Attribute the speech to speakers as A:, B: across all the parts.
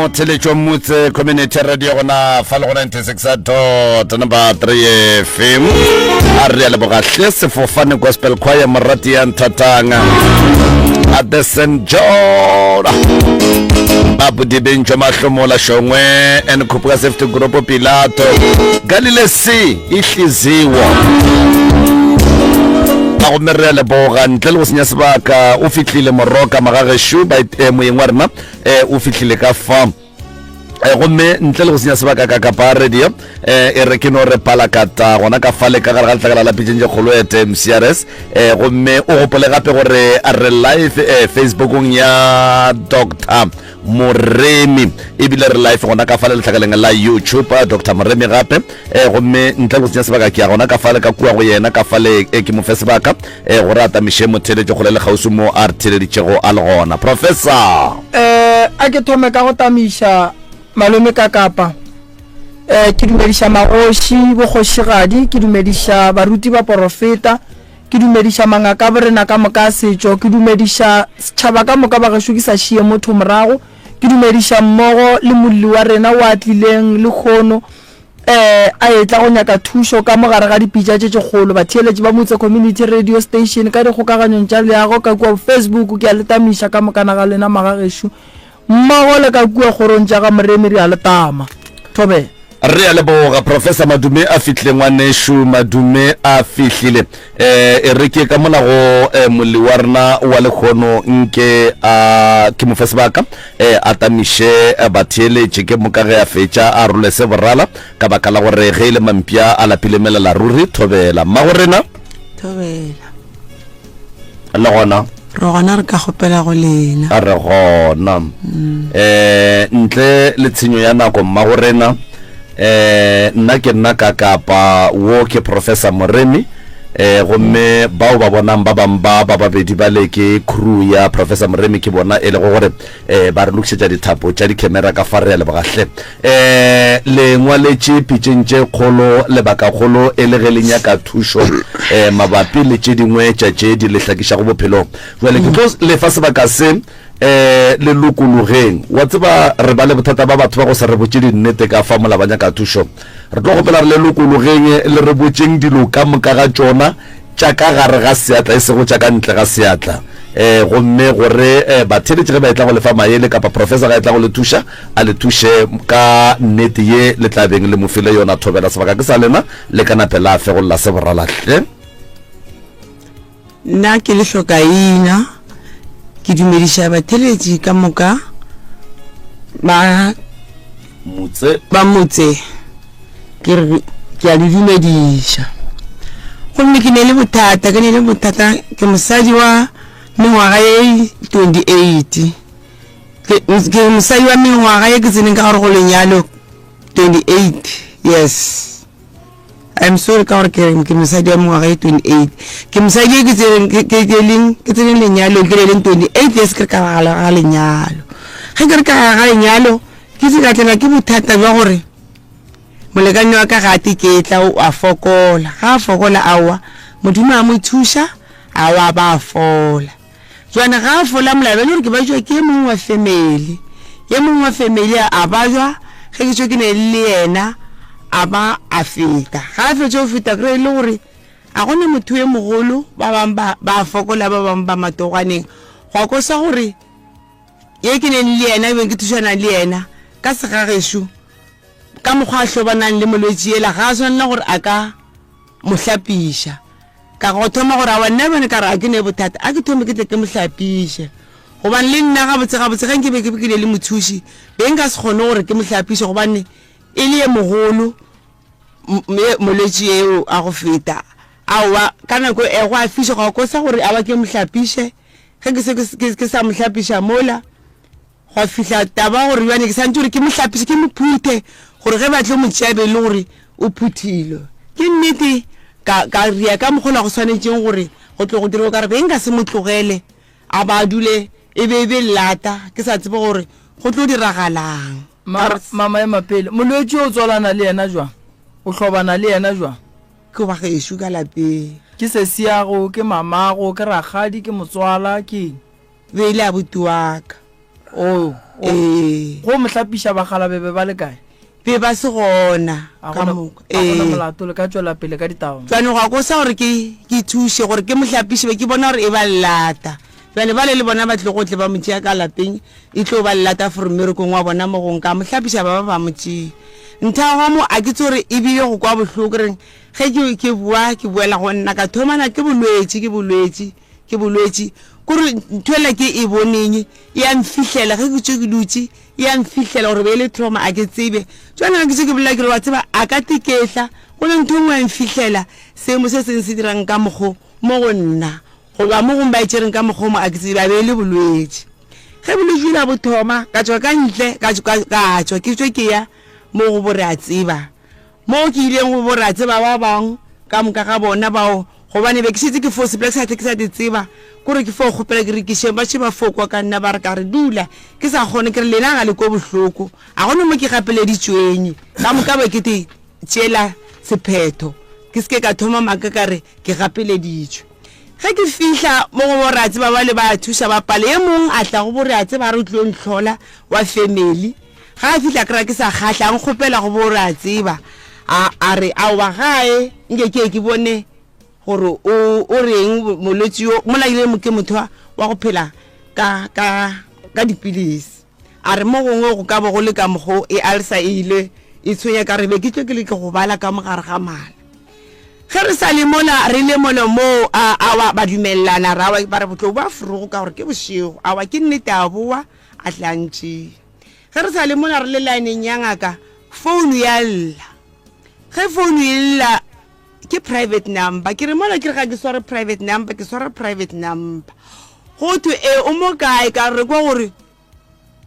A: Motheletšo Motse Community Radio gona fa le go 96 dot number 3 FM. A re a leboga hle sefofane gospel choir morati ya nthatang. A the St. John. Ba bodibeng jwa mahlomola shongwe and khupuka safety group Pilato. Galile C ihliziwo. A gomme re a leboga ntle le go senya sebaka o fihlile moroka magagešo ba eh, moyeng wa rena eh, o fihlile ka fa Eh, gomme ntle le go senya sebaka ka kapa radio eh, e re ke no re palakata gona ka fale ka gare ga letlakala la pitšeng tše kgolo at mcrs eh, gomme o gopole gape gore re live eh, facebookong ya dr Moremi ebile re live gona ka fale letlhakaleng la YouTube ah, Dr Moremi gape eh, gomme ntle le go senya sebaka ke ya gona ka fale ka kua go yena ka fale eh, ke mo fe sebaka eh, gore a tamiše motheletše kgole le kgauswi mo a re theleditšego a le gona Professor.
B: Eh, a ke thome ka go tamiša malome ka kapa eh, ke dumediša magoši bokgošigadi ke dumediša baruti ba porofeta Ke dumediša mangaka a borena ka moka a setšo, ke dumediša setšhaba ka moka ba gešo ke sa šie motho morago, ke dumediša mmogo le molli wa rena o a tlileng lehono um a etla go nyaka thušo ka mo gare ga dipitša tše tše kgolo. Batheeletši ba Motse Community Radio Station ka dikgokaganyong tša leago ka kua Facebook ke a le tamiša ka mokana ga lena magagešo. Mmogo le ka kua kgorong tša ga Moremi re a le tama. Thobela.
A: Re a leboga Professor Madume a fihlile ngwanešu Madume a fihlile. Eh e re ke ka mola go eh, molli wa rena wa lekgono nke a ke mo fe sebaka eh a tamiše eh, batheeletše ke moka ge a fetša a role se borala ka baka la gore ge e le mampša a lapile melela ruri thobela mmago rena
C: Thobela.
A: Le gona?
C: Re gona re ka kgopela go lena.
A: A re gona. Mm. Eh, ntle le tshenyo ya nako mmago rena, eh, nna ke nna ka kapa wo ke Professor Moremi, eh, gomme bao ba bonang ba bang ba ba babedi ba le ke crew ya Professor Moremi ke bona e lego gore eh, ba re lokišetša dithapo tša dikhemera ka fa re a leboga hle. Eh, le ngwaletše pitšeng tše kgolo lebakakgolo e le ge le nyaka thušo eh, mabapi le tše dingwe tša tše di le hlakišago bophelong. Bjale ke tlo le fa sebaka se eh, le lokologeng. Wa tseba re ba le bothata ba batho ba go se re botše dinnete ka fa mola ba nyaka thušo. Re tlo kgopela re le lokologeng le re botšeng dilo ka moka ga tšona tša ka gare ga seatla e sego tša ka ntle ga seatla. E, gomme gore e, batheeletši ge ba etla go le fa maele kapa professor ga etla go le thuša, a le thuše ka nnete ye le tla beng le mo file yona. Thobela, sebaka ke sa lena, le ka nape la fegolla se borala hle.
C: Nna ke le hlokaina, ke dumediša batheeletši ka moka ba
A: Motse.
C: Ba motse, ke re ke a le dumediša. Gomme ke ne le bothata, ke ne le bothata, ke mosadi wa mengwaga ye 28. Ke, ke mosadi wa mengwaga ye ke tseneng ka gare go lenyalo 28 years. I'm sorry ka gore ke re ke mosadi wa mengwaga ye 28. Ke mosadi ye ke tseneng ke ke ke leng ke tseneng lenyalong ke le leng 28 years ke re ka gare ga lenyalo. Ge ke re ka gare ga lenyalo ke se ka tlela ke bothata bja gore molekane wa ka ga a teketla o a fokola. Ga a fokola aowa Modimo a mo thuša aowa ba a fola. Jwale ga a fola molabe le gore ke bajwa ke e mongwe wa family ye mongwe wa family a bajwa ge ke tšo ke ne le yena a ba a feta ga a fetša go feta kry e le gore a gona motho e mogolo ba bangwe ba ba fokola ba bangwe ba matogwaneng gwa kosa gore ye ke neng le yena ebeng ke thušana le yena ka segagešo ka mokgwa a hlobanang le molwetši yela ga a swanela gore a ka mo hlapiša Ka go thoma gore awa nna bjane ka re a ke ne bothata a ke thome ke tle ke mo hlapiše gobane le nna gabotse gabotse ge nke be ke be le mothuši be nka se kgone gore ke mo hlapiše gobane e le ye mogolo molwetši eo a go feta aowa ka nako e go a fiša go kosa gore awa ke mo hlapiše ge ke se ke sa mo hlapiša mola Gwa fihla taba gore bjale ke santše gore ke mo hlapiše, ke mo phuthe gore ge ba tlo mo tšea be e le gore o phuthilwe. Ke nnete ka, ka ria ka mokgwa go swanetšeng gore go tlo go dirwe ka re be nka se mo tlogele a ba a dule e be e be lata ke sa tsebe gore go tlo diragalang.
B: Ma, mama ema pele. Molwetši o tswalana le yena jwang? O hlobana le yena jwang?
C: Ke wa gešo ka lapeng.
B: Ke sesiago, ke mamago, ke rakgadi, ke motswala, ke eng?
C: Be e le abuti wa ka.
B: Oh, oh.
C: Ee.
B: Go mo hlapiša bakgalabe be ba le kae?
C: Be ba se gona
B: A
C: ka
B: gona,
C: moka.
B: a gona
C: Ee.
B: molato, le ka tšwela pele ka ditaba.
C: Bjale gwa kosa gore ke, ke thuše gore ke mo hlapiše, be ke bona gore e ba llata. Bjale bale le bona ba tlile go tle ba mo tšea ka lapeng, e tlo ba llata for mmerekong wa bona mo gongwe, ka mo hlapiša ba ba ba mo tšea. Nthago ga mo a ke tse gore e bile go kwa bohloko reng ge ke, ke boa, ke boela go nna ka thomana ke bolwetši, ke bolwetši, ke bolwetši. Kore ntho ela ke e boneng e a mfihlela ge ke tšo ke dutše, e a mfihlela gore be e le trauma a ke tsebe. Jwale ge ke tšo ke bolela ke re wa tseba a ka tekehla go ne ntho e nngwe ya mfihlela seemo se seng se dirang ka mokgo mo go nna goba mo gongwe ba e tšereng ka mokgo mo a ke tsebe a be e le bolwetši. Ge bolwetši bjola bo thoma ka tšwa ka ntle ka tšwa ke tšwe ke ya mo go bo re a tseba Moo ke ileng go boratseba ba bang ka moka ga bona bao, gobane be ke šetše ke fo sepela ke sa tle ke sa di tseba, kore ke fo kgopela ke re kišeng, ba še ba fo kwa ka nna ba re ka re dula, ke sa kgone, ke re lena ga le kwe bohloko, a gona mo ke gapeleditšweng, ka moka be ke te tšeela sephetho, ke se ke ka thoma maaka ka re ke gapeleditšwe. Ge ke fihla mo go boratseba bale ba thuša ba pale, e mong a tla go boratseba a re o tlilo ntlhola wa family, Ga a fihla kra ke sa kgahla, a nkgopela go bo re a tseba. A, a re, Aowa gae, nke ke ye ke bone gore o, o reng molwetši yo, mola e le ke motho wa, wa go phela ka, ka, ka dipilisi. A re mo gongwe go ka bo go le ka mokgo e ulcer e ile e tshwenya, ka re be ke tlo ke le ke gobala ka mo gare ga mala. Ge re sa le mola, re le mola moo, a, aowa, ba dumelelana, ra aowa, ba re botlou ba forogo ka gore ke bošego. Aowa, ke nnete, a bowa, a tla ntšea. Ge re sa le mola re le laeneng ya ngaka, founu ya lla. Ge founu e lla, ke private number. Ke re mola ke re ga ke sware private number, ke swara private number. Go thwe e o mo kae? Ka re kwa gore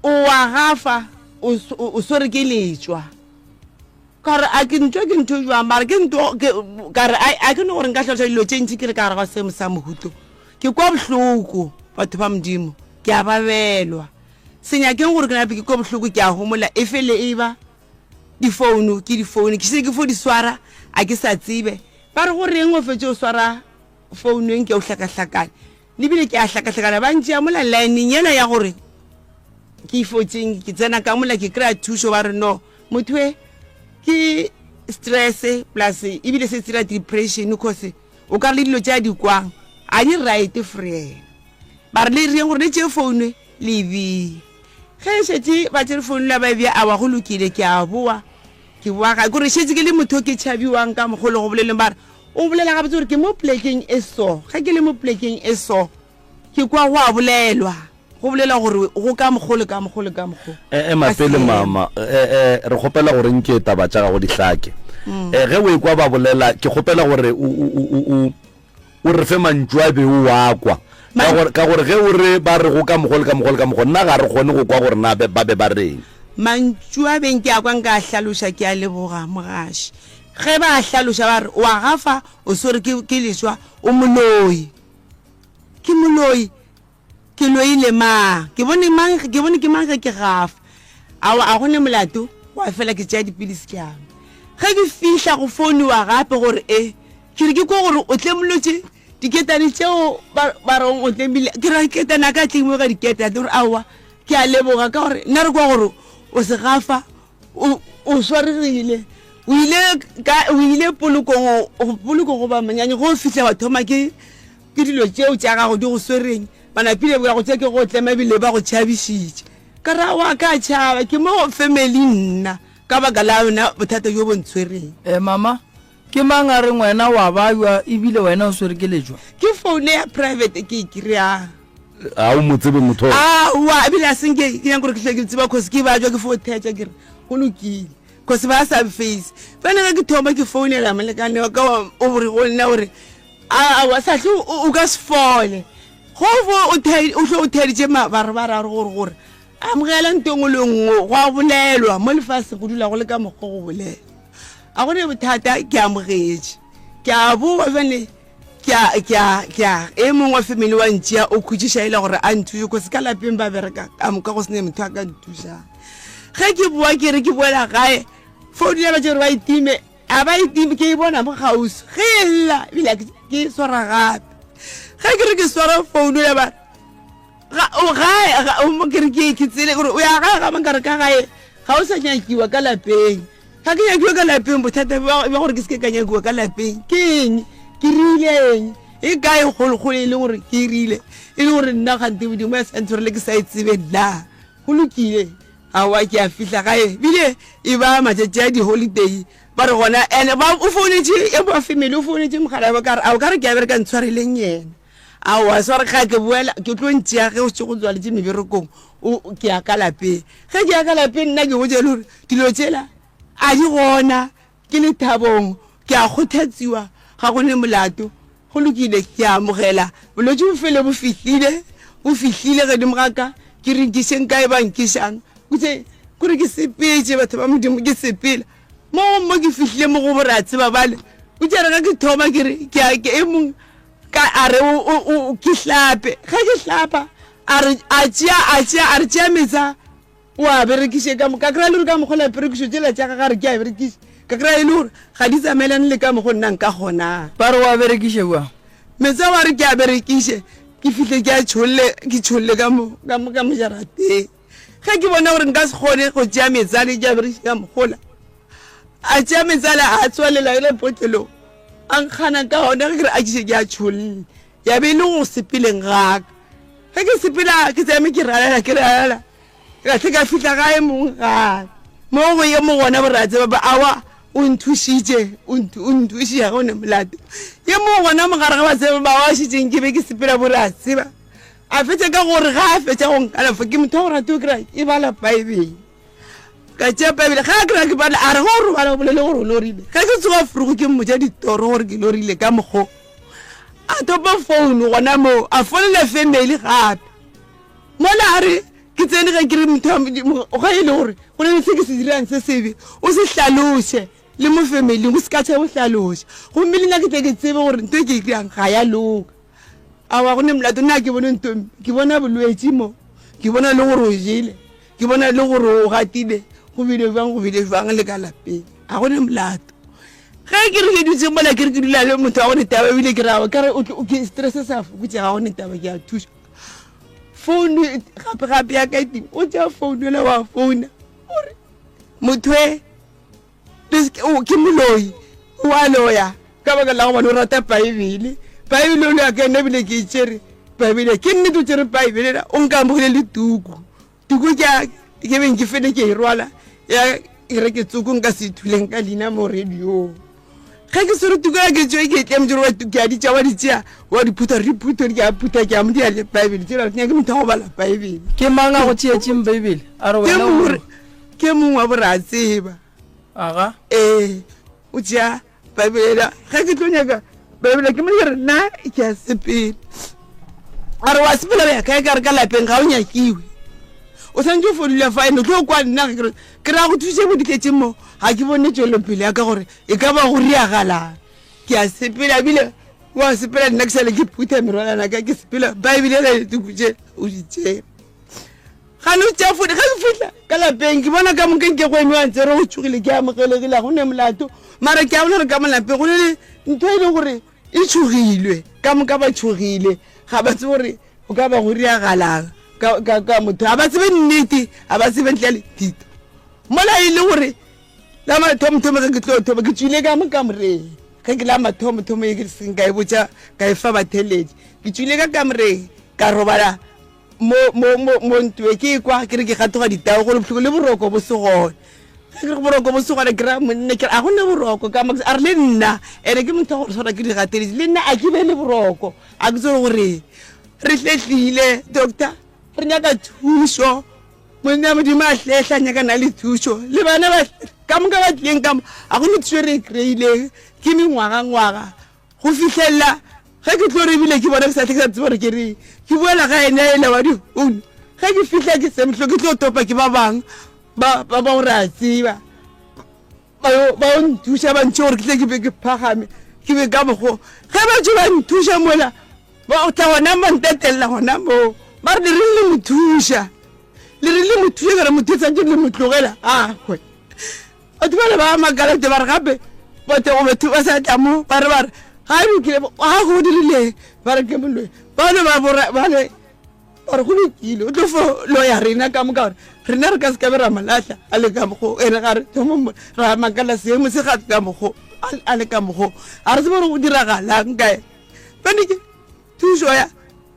C: o wa gafa, o swere ke letšwa. Ka re a ke ntwa ke ntho jwang mara ke nto ka re a ke no gore nka hlalosa dilo tše ntši ke le ka gare ga seemo sa mohuto. Ke kwa bohloko batho ba Modimo, ke a babelwa. Se nyakeng gore ke nape ke kwe bohloko, ke a homola, e fele e ba difounu ke difounu, ke šetše ke fo di swara, a ke sa tsebe. Ba re go reng o fetše o swara founu e nke o hlakahlakane, le bile ke a hlakahlakana, ba ntšea mola line-eng yela ya gore ke ifotšeng, ke tsena ka mola ke kry-a thušo, ba re no motho e ke stress plus ebile se tsira depression cause o ka re le dilo tše a di kwang a di right for yena. Ba re le reng gore le tšee founu e le e bee. Ge e šetše ba tšere founu la ba e bea, awa go lokile ke a boa, ke boa gae. Kore šetše ke le motho o ke tšhabiwang ka mokgwa o le go boleleng ba re o bolela gabotse gore ke mo polekeng e so. Ge ke le mo polekeng e so ke kwa go a bolelwa, go bolelwa gore go ka mokgwa o le ka mokgwa o le ka mokgwa o.
A: E, ema pele mama, e, e, re kgopela gore nke taba tša gago di hlake. E, ge o ekwa ba bolela ke kgopela gore o, o, o, o, O re fe mantšu a be o a kwa. Ka gore, ka gore ge o re ba re go ka mokgo le ka mokgo le ka mokgo, nna ga re kgone go kwa gore na be, ba be ba reng.
C: Mantšu a beng ke a kwa nka a hlaloša, ke a leboga, mogaši. Ge ba a hlaloša ba re, o a gafa, o swere ke, ke leswa, o moloi. Ke moloi. Ke loile mang? Ke bone mang? Ke bone ke mang ge ke gafa? Aowa, a go ne molato, gwa fela ke tšea dipilisi ke a nwa. Ge ke fihla go founiwa gape gore e, ke re ke kwa gore o tlemolotše diketane tšeo ba, ba reng o tlemile. Ke ra ketane a ka tlemiwa ka diketane, gore aowa, ke a leboga ka gore nna re kwa gore o se gafa, o, o swaregile. O ile ka, o ile polokong, polokong goba monyanya, go fihla wa thoma ke Ke dilo tšeo tša gago di go swereng, ba napile ba go tšea ke go tlema ebile ba go tšhabišitše. Ka ra wa ka tšhaba, ke mo family nna ka baka la yona bothata bjo bo ntshwereng.
B: Eh mama, ke mang a reng wena wa bajwa ebile wena o swere ke lejwa?
C: Ke phone ya private ke e kry-ang.
A: Ga o mo tsebe motho o?
C: Aowa, ebile a senke ke nyaka gore ke hlwe ke tseba cause ke bajwa ke fo thetša ke re go lokile cause ba sa face. Fela ge ke thoma ke founela molekane wa ka o re go nna o re Aowa, Sahlu, o ka se fole. Go fo o hlwe o theeditše mabarebare gore gore amogela nto nngwe le nngwe go a bolelwa mo lefaseng go dula go le ka mokgwa go bolela. A go ne bothata ke amogetše. Ke a boa bjale ke a ke a ke a e mongwe wa family wa ntšea o khutšiša e le gore a nthuše cause ka lapeng ba bereka ka moka go se ne motho a ka nthušang. Ge ke boa ke re ke boela gae founu ya ba tše gore ba e time A ba e time, ke e bona mo kgauswi. Ge e lla, ebile ke e swara gape. Ge ke re ke swara founu ya ba. Ga o gae ga o mo ke re ke ke tsele gore o ya gae ga mang ka re ka gae ga o sa nyakiwa ka lapeng. Ga ke nyakiwa ka lapeng bothata bja bja gore ke se ke ka nyakiwa ka lapeng ke eng? Ke rile eng? E kae kgolokgolo e leng gore ke e rile e le gore nna kgante Modimo a sa ntshwarele ke sa e tsebe nna? Go lokile. Aowa ke a fihla gae bile e ba matšatši a di-holiday ba re gona ene ba o founetše e ba family o founetše mogala wa ka re a o ka re ke a bereka ntshwareleng yena aowa sorry ga ke boela ke tlo ntšea ge o se go tswaletše meberekong o ke ya ka lapeng ge ke ya ka lapeng nna ke botše le gore dilo tšela a di gona Ke lethabong, ke a kgothatsiwa, ga go ne molato. Go lokile, ke a amogela. Bolwetši bo fele bo fihlile, bo fihlile godimo ga ka. Ke re nkišeng kae ba nkišang. Kutse, kore ke sepetše, batho ba Modimo, ke sepela. Mo go mo ke fihlile mo go boratseba bale. Kutse re ge ke thoma ke re, ke a, ke e mong ka a re o, o, o, ke hlape. Ge ke hlapa, a re, a tšea, a tšea, a re tšea metsa. O a berekiše ka moka. Ka kry-a e le gore ka mokgwa la perekišo tšela tša gage a re ke a berekiše, ka kry-a e le gore ga di tsamaelane le ka mokgwa nna nka kgonang.
B: Ba re o a berekiše bjang?
C: Meetse ao a re ke a berekiše, ke fihle ke a tšholle, ke tšholle ka mo, ka mo, ka mo jarateng. Ge ke bona gore nka se kgone go tšea meetse ale ke a berekiše ka mokgola, a tšea meetse ale a tswalela le potlelong, a nkgana ka ona ge ke re a kiše ke a tšholle, ya be e le go sepeleng ga ka. Ge ke sepela ke tsame ke ralala, ke ralala. Ka tle ka fihla gae mong gae mo go ye mo gona boratseba ba awa o nthušitše o nthušiša ga o ne molato ye mo gona mogare ga batseba ba wa šitšeng ke be ke sepela boratseba a fetša ka gore ga a fetša go nkalafa ke motho wa go rata o kry e bala baebele ka tšea baebele ga a kry ke bala a re go robala o bolele gore o lorile ge ke tsoga forogo ke mmotša ditoro gore ke lorile ka mokgo a topa founu gona moo a folela family gape Mola a re, Ke tsene ge ke re motho wa Modimo, ge e le gore go na le se ke se dirang se sebe, o se hlaloše le mo familing, o se ka tšhaba go hlaloša. Gomme le nna ke tle ke tsebe gore ntho e ke e dirang ga ya loka. Aowa go ne molato, nna ga ke bone ntho mpe, ke bona bolwetši mo, ke bona le gore o jele, ke bona le gore o gatile, go bile bjang, go bile bjang le ka lapeng, ga go ne molato. Ge ke re ke dutše mola ke re ke dula le motho ga go ne taba, ebile ke ra ka re ke stress sa fokotšega, ga go ne taba, ke a thuša. Founu gape gape ya ka teng o tšea founu ela wa founa o re motho e ke moloi o a loya ka baka la gobane o rata baebele baebele o le ya ka ena ebile ke e tšere baebele ke nnete o tšere baebele la o nkamogile le tuku tuku ke a ke beng ke fele ke e rwala ya ke re ke tsoko nka se ithuleng ka leina mo radiong ge ke swere tuku ya ke tšwe ke tle motho wa tuku ya di tša wa di tšea wa di phutha re phutha ke a phutha ke a mo di le Bible tsela ke ke motho wa go bala Bible
B: ke mang a go tšeetšeng Bible a re
C: wena ke ke mongwe wa boratseba
B: aga
C: ee o tšea Bibele ge ke tlo nyaka Bibele ke mo ke re nna ke a sepela a re wa sepela ya kae ka re ka lapeng ga o nyakiwe o santse o fodile fa ene o tlo kwa nna ke ra go thuše bo ditletseng mo ga ke bone tšwelopele ya ka gore e ka ba go riagalang ke a sepela ebile wa sepela nna ke sale ke phutha merwalana ka ke sepela baebile la ditukutše o di tšere Gane o tšea fone ge ke fihla ka lapeng ke bona ka moka nke go eme wa ntse re go tšhogile ke amogelegile ga go ne molato mara ke a bona gore ka mo lapeng go ne le ntho e leng gore e tšhogilwe ka moka ba tšhogile ga ba tsebe gore go ka ba go riagalang ka motho ga ba tsebe nnete ga ba tsebe ntle le thito mola e le gore la mathomothomo ge ke tlo thoma ke tswile ka mo kamoreng ge ke la mathomothomo e ke seng ka e botša ka e fa batheletši ke tswile ka kamoreng ka robala Mo, mo, mo, mo ntwe ke kwa ke re ke gatoga ditao gore bohloko le boroko bo se gona. Ge ke re boroko bo se gona ke ra monne ke re a go ne boroko ka mo a re le nna ene ke motho wa go tshwana ke digateledi le nna a ke be le boroko a ke tsebe gore re hlehlile doctor re nyaka thušo monna modimo a hlehla nyaka na le thušo le bana ba ka moka ba tlileng ka mo a go ne thušo re e kry-ileng ke mengwagangwaga Go fihlelela ge ke tlo re ebile ke bona ke sa tle ke sa tsebe gore ke reng. Ke boela ga ene ela wa difounu. Ge ke fihla ke semhlo ke tlo topa ke ba bang ba ba ba gore a tseba. Ba yo ba yo nthuša ba ntšhe gore ke tle ke be ke phagame ke be ka mokgo. Ge ba tšo ba nthuša mola ba tla gona ba ntetelela gona moo. Ba re le reng le mo thuša. Le reng le mo thuša ka re motho e tshwanetse le mo tlogela a hwe. Batho bale ba makala te ba re gape batho go batho ba sa tla mo ba re ba re ga e lokile ga go dirile ba re ke moloi ba ne ba bora ba le. Ba re go lokile, o tlo fo loya rena ka moka gore rena re ka se ka be ra mo lahla a le ka mokgo. Ene ga re thomo mo ra makala seemo se ga ka mokgo a le ka mokgo. A re tsebe gore go diragalang kae. Bane ke thušo ya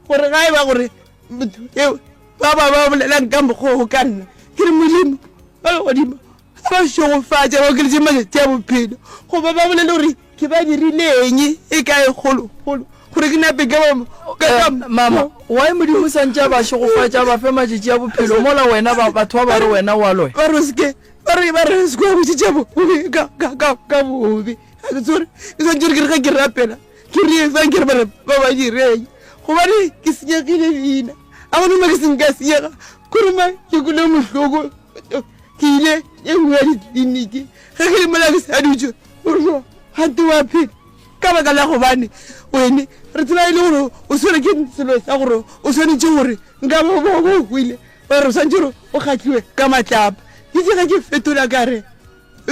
C: gore ga e ba gore motho eo ba ba ba bolelang ka mokgo o ka nna ke re Modimo ba legodimo a ba šegofatše ba okeletše matšatši a bophelo goba ba bolele gore ke ba dirileng e kae kgolokgolo gore ke nape ke ba
B: eh, mama why modimo santše a ba šegofatša ba fe matšatši a bophelo mola wena batho ba ba re wena wa loya
C: ba re seke ba re ba re se kwa botšitša bobe ka ka ka ka bobe a ke tsore ke swantše ke re ge ke rapela ke re fang ke re ba ba ba direng gobane ke senyegile leina a gona mo ke seng ka senyega kore ma ke kwele mohloko Ke ile e nngwe ya ditleliniki ge ke le mola ke sa dutše gore jo gante wa phela ka baka la gobane wene re tseba e le gore o swere ke selo sa gore o swanetše gore nka bo bo bo hwile ba re o swanetše gore o kgatliwe ka matlapa ke tse ge ke fetola ka re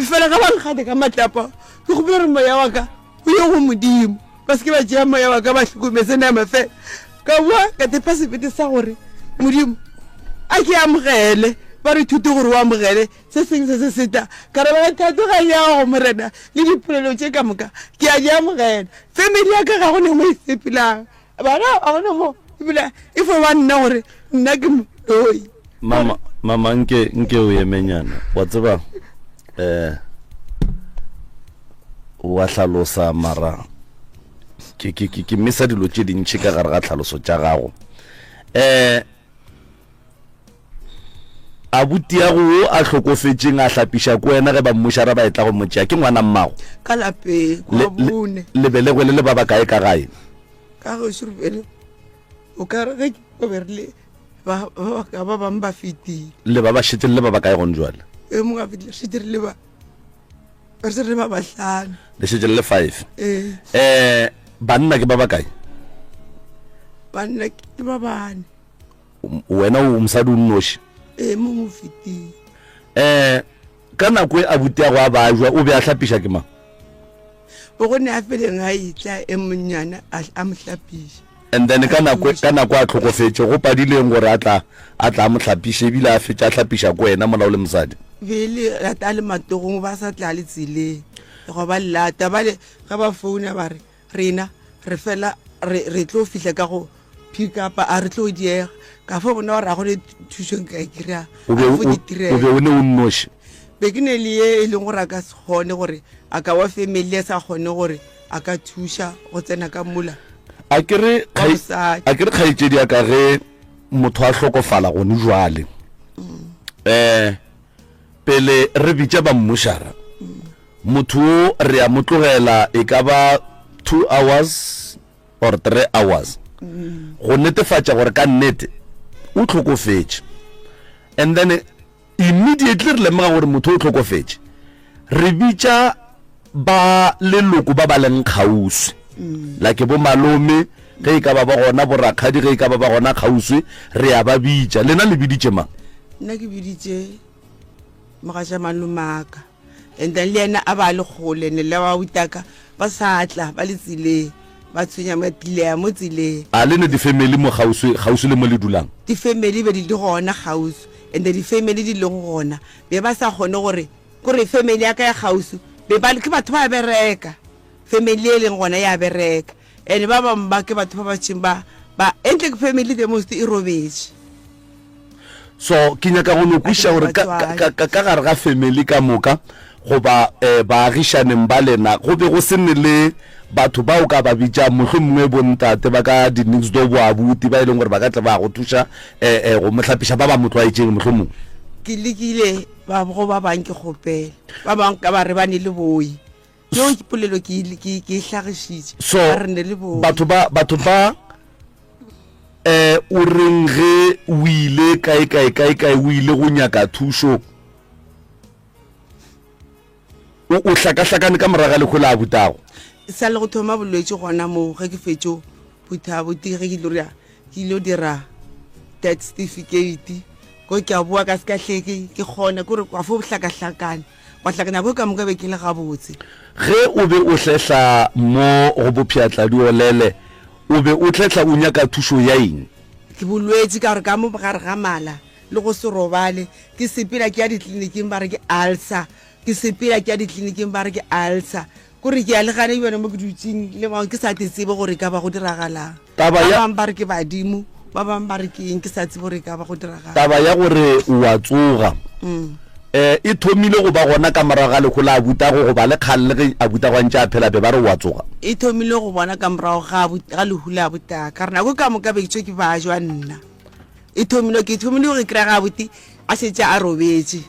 C: fela ga ba nkgate ka matlapa ke kgopela gore moya wa ka o ye go modimo ba se ke ba tšea moya wa ka ba hlokometse nama fela ka boa ka tepa sebete sa gore modimo a ke amogele ba re thute gore o amogele se sengwe se se seta ka re ba thato ga yago morena le dipolelo tše ka moka ke a di amogela family ya ka ga go ne mo e sepelang bana ga gona mo ebile e fo ba nna gore nna ke moloi
A: mama mama nke nke o emenyana wa tseba eh wa hlalosa mara ke ke ke ke misa dilo tše dintši ka gare ga tlhaloso tša gago eh Abutiago wo a hlokofetšeng a hlapiša ko wena ge ba mmušara ba etla go mo tšea ke ngwana mmago?
C: Ka lapeng,
A: kwa bone. Le belegwe le le ba bakae ka gae?
C: Ka gešo re bele o ka re ge ke be re le ba ba ba bangwe ba fetile.
A: Le ba ba šetše le le ba bakae gone jwale?
C: E mongwe a fetile, re šetše re le ba re šetše re le ba bahlano.
A: Le šetše le le five. Ee. Eh, banna ke ba bakae?
C: Banna ke ba bane.
A: Wena o mosadi o nnoši?
C: Ee, mongwe o fetile.
A: Um ka nako e abutiago a bajwa o be a hlapiša ke mang?
C: O go ne a feleng a etla e monnyane a mo hlapiša.
A: And then ka nako ka nako a tlhokofetše go padileng gore a tla a tla mo hlapiše ebile a fetša a hlapiša ko wena mola o le mosadi?
C: Be le lata a le matogong ba sa tla le tseleng go ba lata bale ga ba founa ba re Rena re fela re, re tlo fihla ka go pick up, a re tlo diega. Ka fo bona gore a go ne thušo nka e kry-a.
A: O be
C: A fo
A: o,
C: ditirelo.
A: o be o ne o nnoši?
C: Be ke ne le ye e leng gore a ka se kgone gore a ka wa family a sa kgone gore a ka thuša go tsena ka mola.
A: A ke re
C: Wa
A: kgai,
C: mosadi.
A: a ke re kgaetšedi ya ka ge motho a hlokofala gone jwale, eh, pele re bitša ba mmušara, Motho wo re a mo tlogela e ka ba two hours or three hours go netefatša gore ka nnete o hlokofetše and then immediately re lemoga gore motho o hlokofetše re bitša ba leloko ba ba leng kgauswi like bo malome ge e ka ba ba gona bo rakgadi ge e ka ba ba gona kgauswi re a ba bitša lena le biditše mang
C: nna ke biditše mogatša malomaka And then le yena a ba le kgole ne le ba utaka ba sa tla ba le tseleng ba tshwenya matileya mo tseleng.
A: A le ne di-family mo kgauswi kgauswi le mo le dulang?
C: Di-family be di le gona kgauswi and the di-family di lego gona be ba sa kgone gore kore family ya ka ya kgauswi be ba ke batho ba bereka family e leng gona ya bereka and ba bangwe ba ke batho ba ba tšeng ba ba entle ke family the most e robetše.
A: So ke nyaka go no kwešiša gore ka, ka, ka, ka gare ga family ka moka goba eh, baagišaneng ba lena go be go se ne le batho ba o ka ba bitšang mohlomongwe bontate ba ka di-next door boabuti ba e leng gore ba ka tle ba go thuša eh, eh, go mo hlapiša ba ba mo tlwaetšeng mohlomongwe.
C: Ke lekile ba go ba bang ke kgopela ba bang ka ba re ba ne le boi Yeo ke polelo ke ke ke e hlagišitše.
A: So
C: Ba re ne le boi.
A: batho ba batho ba eh o reng ge o ile kae kae kae kae o ile go nyaka thušo o o hlakahlakane ka morago ga lehu la abutago.
C: Sa le go thoma bolwetši gona moo ge ke fetšo phutha abuti ge ke ilo dira ke ilo dira death certificate ko ke a boa ka se ka hle ke ke kgona kore wa fo hlakahlakane. Gwa tla nako ka moka be ke le gabotse.
A: Ge o be o hlehla mo go Bopšhatladiolele, o be o hlehla o nyaka thušo ya eng?
C: Ke bolwetši ka gore ka mo gare ga mala le go se robale, ke sepela ke ya ditleliniking ba re ke ulcer, ke sepela ke ya ditleliniking ba re ke ulcer. Kore ke a le gane bjone mo ke dutšeng le bangwe ke sa te tsebe gore e ka ba go diragalang.
A: Taba
C: Ba
A: ya
C: bangwe ba re ke badimo, ba bangwe ba re ke eng ke sa tsebe gore e ka ba go diragalang.
A: Taba ya gore o a tsoga um e thomile go ba gona ka morago ga lehu la abutago goba le kgale le ge abutago a ntše a phela be ba re o a tsoga?
C: E thomile go bona ka morago ga ga lehu la abutaka. Ka re nako ka moka be ke tšwe ke bajwa nna. E thomile ke thomile go e kry-a ga abuti a šetše a robetše.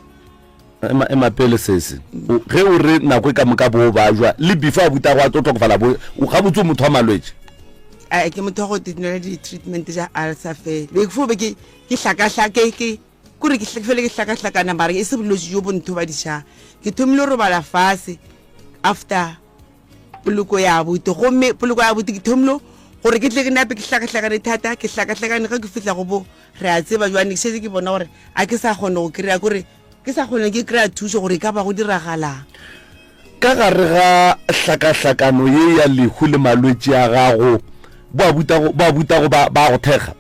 A: Ema, ema pele sese. O, ge o re nako e ka moka bo bajwa, le before a buta go a tlo hlokofala bo, o gabotse o motho wa malwetši.
C: A ke motho wa go tinwela di-treatment tša ulcer fela. Be ke fo be ke, ke hlakahla, ke, ke, kore ke fele ke hlakahlakana mara e se bolwetši jo bo nthobadišang. Ke thomile go robala fase after poloko ya abuti gomme poloko ya abuti ke thomile gore ke tle ke nape ke hlakahlakane thata, ke hlakahlakane ge ke fihla go bo re a tseba jwale ke šetše ke bona gore a ke sa kgone go kry-a kore ke sa kgone ke kry-a thušo gore e ka ba go diragalang.
A: Ka gare ga hlakahlakano ye ya lehu le malwetši a gago, bo abutago, bo abutago ba, ba a go thekga?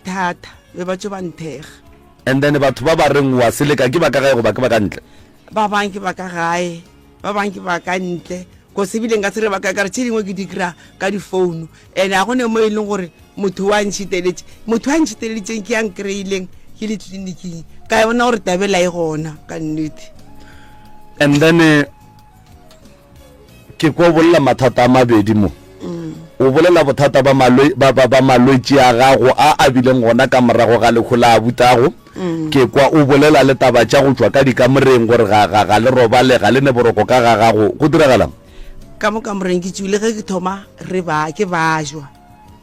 C: Thata, be ba tšo ba nthekga.
A: And then batho ba ba reng wa seleka ke ba ka gae goba ke ba ka ntle?
C: Ba bang ke ba ka gae, ba bang ke ba ka ntle. Cause ebile nka se re ba ka, ka re tše dingwe ke di kry-a ka di-phone. And ga go ne mo e leng gore motho wa ntšhiteletše. Motho wa ntšhiteleditšeng ke ya nkry-ileng ke le tleliniking. Ka bona gore tabela e gona ka nnete.
A: And then eh, ke kwa o bolela mathata a mabedi mo. O bolela bothata ba malwe, ba, ba, ba malwetši a gago a a bileng gona ka morago ga lehu la abutago. Ke kwa o bolela le taba tša go tšwa ka dikamoreng gore ga, ga, ga le robale, ga le ne boroko ka ga gago. Go diragalang?
C: Ka mo kamoreng ke tšwile ge ke thoma re ba ke bajwa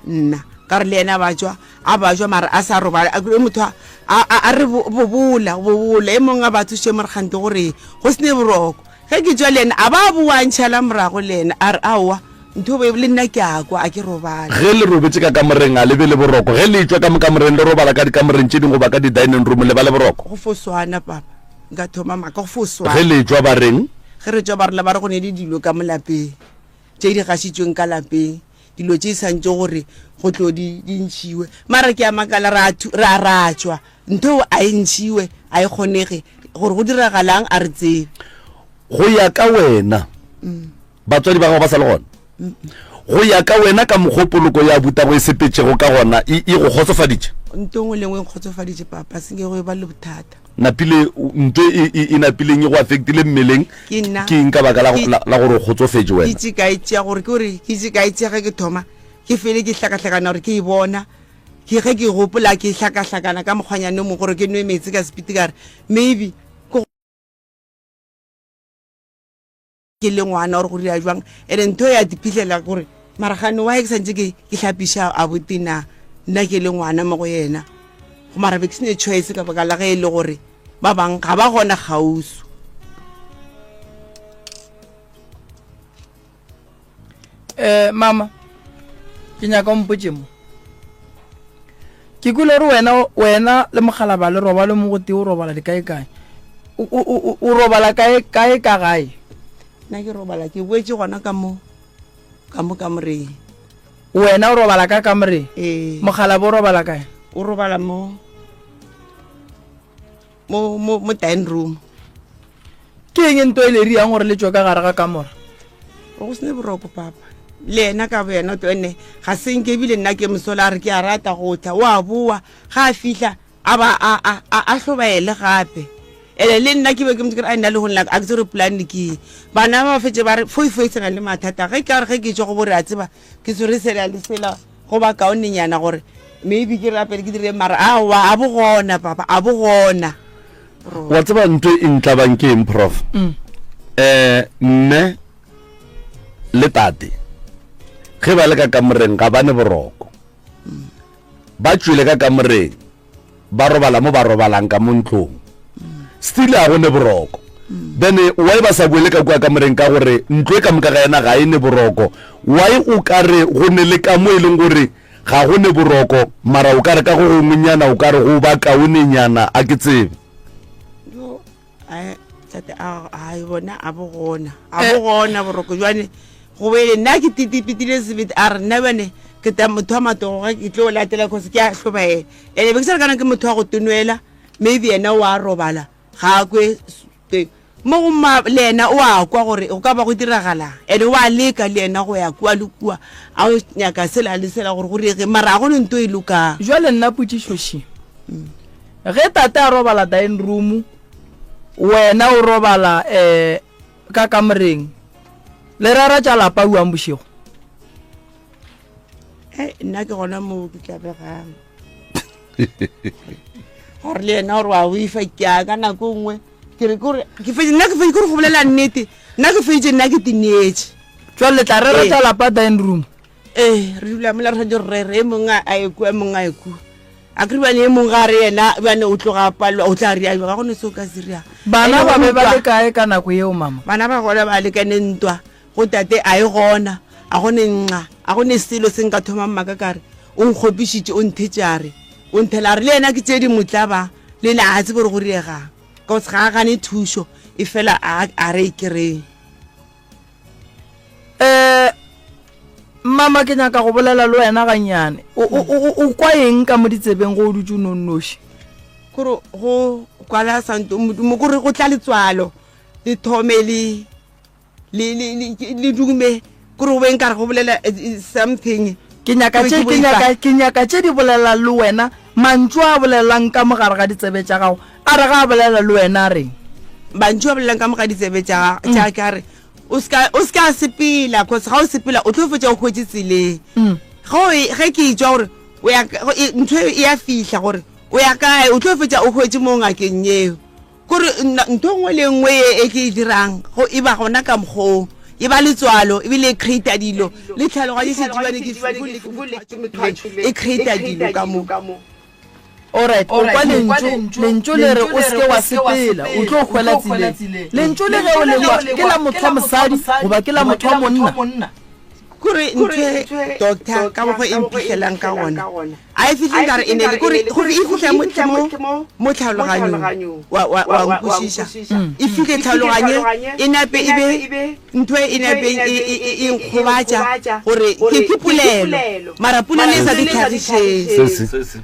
C: nna ka re le yena ba tšwa a bajwa mara a sa robala a kry motho a a re bobola bobola e mongwe a batho še more kgante gore go sene boroko ge ke tšwa le yena a ba boa ntšhala morago le yena a re aowa ntho be le nna ke a kwa a ke robale
A: ge le robetse ka kamoreng a le be le boroko ge le tšwa ka mo kamoreng le robala ka dikamoreng tše dingwe goba ka di-dining room le ba le boroko
C: go fo swana papa nka thoma maaka go fo swana
A: ge le tšwa ba reng
C: Ge re tšwa ba rena ba re go ne le dilo ka mo lapeng tše di gašitšweng ka lapeng, dilo tše santše gore go tlo di di ntšhiwe. Mara ke a makala ra ra ra tšwa ntho eo a e ntšhiwe a e kgonege gore go diragalang a re tsebe.
A: Go ya ka wena batswadi ba gago ba sa le gona? Go ya ka wena ka mokgo poloko ya butago e sepetšego ka gona e e go kgotsofaditše?
C: Nto nngwe le nngwe e nkgotsofaditše papa, se nke go e ba le bothata.
A: Napile nto e, e, e napileng e go affectile mmeleng
C: Ke nna.
A: ke eng ka baka la,
C: Ke-
A: la, la gore o kgotsofetše
C: ke
A: wena?
C: tše ka e tšea gore ke gore ke tše ka e tšea ge ke thoma ke fele ke hlakahlakana gore ke e bona ke ge ke gopola ke hlakahlakana ka mokgwanyane o mongwe gore ke nwe meetse ka sepiti ka re maybe ke ke le ngwana gore go dira jwang ene ntho ya diphitlhela gore mara gane why ke santse ke ke hlapiša abuti na nna ke le ngwana mo go yena go mara be ke sene choice ka baka la ge e le gore ba bang ga ba gona kgauswi.
B: Eh mama ke nyaka o mpotše mo ke kwele gore wena wena le mokgalaba le robale mo go tee o robala dikae kae o, o, o, o robala kae kae ka gae
C: nna ke robala ke boetše gona ka mo ka mo kamoreng
B: wena o robala ka kamoreng
C: ee
B: mokgalaba o robala kae
C: o robala mo mo mo mo dining room
B: Ke eng nto e le riang gore le tšwe ka gare ga kamora?
C: Go se ne boroko papa. Le yena ka boyena to ene ga se nke ebile nna ke mosola a re ke a rata go tla o a boa ga a fihla a ba a a a a hlobaele gape ene le nna ke be ke motho ke re a nna le go nna a ke tsere polane ke eng bana ba fetse ba re foi foi se na le mathata ge ka re ge ke tšwa go bo re a tseba ke tshwere sela le sela go ba kaonenyana gore maybe ke rapele ke dire mara aowa a bo gona papa a bo gona
A: wa tseba nto e ntlabang ke eng prof um mme le tate ge ba le ka kamoreng ga ba ne boroko ba tšwele ka kamoreng ba robala mo ba robalang ka mo ntlong still a go ne boroko then why ba sa boele ka kua kamoreng ka gore ntlo e ka moka ga yena ga e ne boroko why o ka re go ne le ka mo e leng gore ga go ne boroko mara o ka re ka go gongwenyana o ka re go ba kaonenyana a ke tsebe
C: Yo, ai, tate a ai bona a bo gona a bo gona boroko jwane go bele nna ke titipitile sebete a re nna bane. Ke ta motho wa matogo ge ke tlo latela cause ke a hlobaela. Ene be ke sa re kana ke motho wa go tonwela maybe yena o a robala ga a kwe mo go ma le yena o a kwa gore go ka ba go diragalang ene o a leka le yena go ya kua le kua a o nyaka sela le sela gore go rege mara a go ne nto e lokang.
B: Jwale nna potšišo še, ge tate a robala dining room wena o robala um ka kamoreng le rera tša lapa uang bošego?
C: Hei, nna ke gona moo ke tlabegang gore le yena gore wa boifa ke a ka nako nngwe ke re kore ke fetse nna ke fetse kore go bolela nnete nna ke fetse nna ke tineetse
B: jwale le tla rera tša lapa dining room
C: ee re dula mola re tshwanetse re rere e mongwe a ye kua e mongwe a ye kua a kere bane e mongwe ga re yena bane o tloga a palelwa o tla ria ga go ne se o ka se riang
B: bana ba be ba le kae ka nako yeo mama
C: bana ba gona ba lekane ntwa Go tate a e gona, a go ne nxa, a go ne selo se nka thomang maaka ka re, O nkgopišitše, o nthetše a re, o nthela a re, le yena ke tše di mo tlaba, le yena a tsebe gore go diegang, cause ga a gane thušo, efela a, a re e kereng.
B: Eh, mama ke nyaka go bolela le wena gannyane. O, o, o, o kwa eng ka mo ditsebeng go o dutše o nonnoši?
C: Kore go kwala santo, Modimo, kore go tla letswalo, le thome le. le le le le dume kore go be nkare go bolela eh, eh, something
B: Ke nyaka
C: Ke
B: tše
C: be
B: ke
C: ke
B: nyaka
C: boifa.
B: ke nyaka tše di bolelang le wena, mantšu a bolelang ka mo gare ga ditsebe tša gago. A re ga a bolela le wena a reng?
C: Mantšu a bolelang ka mo ga ditsebe tša mm. tša ka re o ska o ska sepela cause ga o sepela o tlo fetša o hwetše tseleng. Mm. Ge o e- ge ke etšwa gore o ya ka- go- e- ntho e ya fihla gore o ya kae o tlo fetša o hwetše mo ngakeng yeo. Kore nna ntho nngwe le nngwe ye e ke e dirang go e ba gona ka mokgoo e ba letswalo ebile e creata dilo le tlhaloganyo e šetšebane ke e creata dilo ka mo.
B: Alright, o kwa lentšu, lentšu le re o se ke wa sepela, o tlo hwela tseleng. Lentšu le ge o le kwa, ke la motho wa mosadi goba ke la motho wa monna?
C: Kore ntho e doctor ka mokgwa e mphihlelang ka gona a e fihle nkare e nele kore gore e fihla mo mo mo tlhaloganyong wa wa wa nkwešiša mm. e fihle tlhaloganye e nape e be ntho e nape e, e, e, e nkgobatša gore ke ke polelo mara polelo e sa di tlhagišeng
A: sesi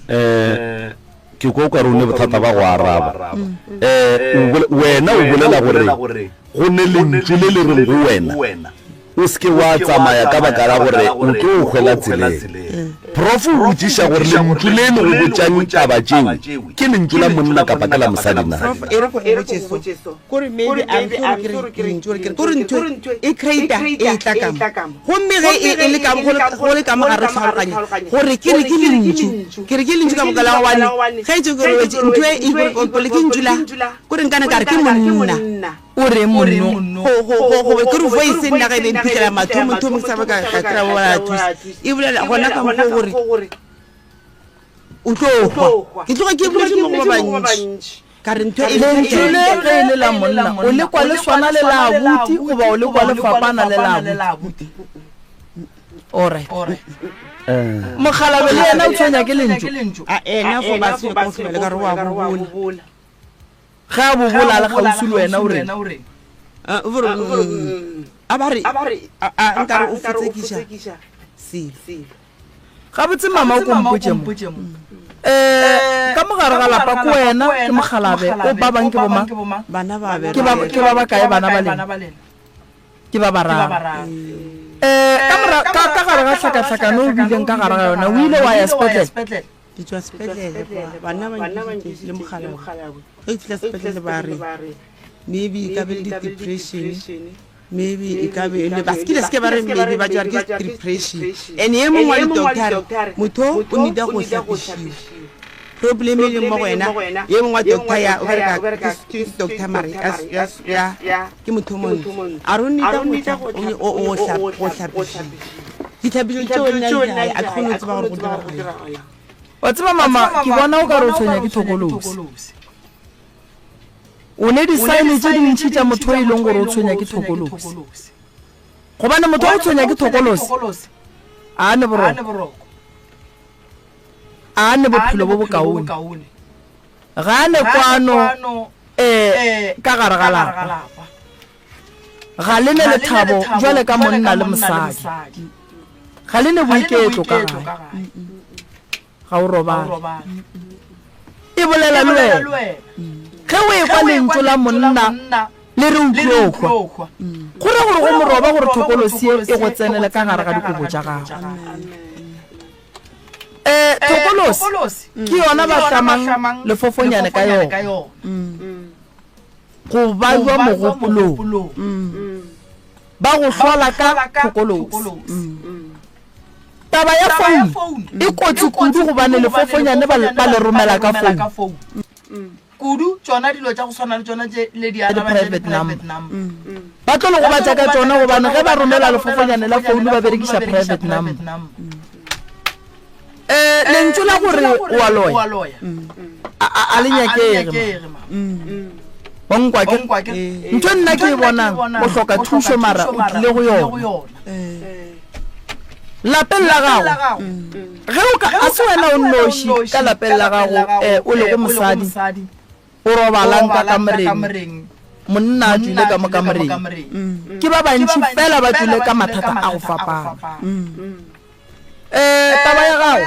A: eh ke kwa o ka re o ne bothata ba go araba um wena o bolela gore go ne lentšu le le reng go wena O se ke wa tsamaya ka baka la gore o tlo hwela tseleng. Prof o botšiša gore lentšu le le go botšang taba tšeo ke lentšu la monna kapa ke la mosadi na?
C: Prof e re go botše so, kore maybe I'm sure ke re lentšu gore ke re, kore ntho e creator e tla ka mo. Gomme ge e e le ka go le go le ka mo gare tlhaloganyo gore ke re ke lentšu, ke re ke lentšu ka baka la gobane ge tše ke robetše ntho e e gore ke ntšu la, kore nkana ka re ke monna.
B: O reng monno?
C: Go, go, go, go be ke re voice nna ge e be mphitlhela mathomo thomong sa ba ka ka kry-a ba thusa e bolela gona ka mokgwa gore o tlo hwa ke tloga ke boletse mo go ba bantši ka re ntho e
B: Lentšu le ge e le la monna o le kwa le swana le la abuti goba o le kwa le fapana le la abuti? Alright. Mokgalabje le yena o tshwenya ke lentšu?
C: A ena fo ba se go tlogela ka re wa bobola.
B: Ge a bobola a le kgauswi le wena o reng?
C: Ah, o re, mm, a ba re a a nkare o fotsekiša selo.
B: Gabotse mama o ko mpotše mo. Eh, ka mo gare ga lapa ke wena ke mokgalabe o ba bang ke bomang?
C: Bana ba
B: Ke ba ke ba bakae bana ba lena? Ke ba bararo. Eh, ka mora ka ka gare ga hlakahlakano o bileng ka gare ga yona o ile wa ya sepetlele?
C: Ke tšwa sepetlele kwa banna ba nkitše le mokgalabje. Ge ke fihla sepetlele ba re maybe e ka be le di-depression, maybe e ka be e le ba sekile se ke ba re maybe ba tšwa re ke depression. And ye mongwe wa di-doctor a re motho o need-a go hlapišiwa. Problem e leng mo go wena, ye mongwe wa doctor ya o bereka ke doctor mare ya ke motho o montsho a re o need-a go hlapišiwa. Ditlhapišo tšeo nna di kae? A ke kgone go tseba gore go diragala.
B: Wa tseba mama, ke bona o ka re o tshwenya ke thokolosi. O ne di-sign tše dintši tša motho e leng gore o tshwenya ke thokolosi. Gobane motho wa go tshwenya ke thokolosi a ne boroko, a ne bophelo bo bokaone, ga a ne kwano um ka gare ga lapa. Ga le ne lethabo jwale ka monna le mosadi. Ga le ne boiketlo ka gae. Ga o robale. E bolela le wena. Ge o ekwa lentšu la monna le re o tlo hwa, go ra gore go moroba gore thokolosi ye e go tsenele ka gare ga dikobo tša gago. Um thokolosi ke yona ba hlamang lefofonyane ka yona go bajwa mogopolong. Ba go hlola ka thokolosi. Taba ya founu e kotsi kudu gobane lefofonyane ba ba le romela ka founu.
D: Kudu tšona dilo tša go swana le tšona tše le di araba tša
B: Di-private number. Ba tlo le gobatša ka tšona gobane ge ba romela lefofonyane la founu ba berekiša private number. Um lentšu la gore o a loya a a- a le nyakege ma. Wa nkwa ke ntho e nna ke e bonang o hloka thušo mara o tlile go yona. Lapeng la gago ge o ka a se wena o nnoši ka lapeng la gago um o lego mosadi o robalang ka kamoreng monna a tšwile ka mo kamoreng ke ba bantši fela ba tšwile ka mathata a go fapana um taba ya gago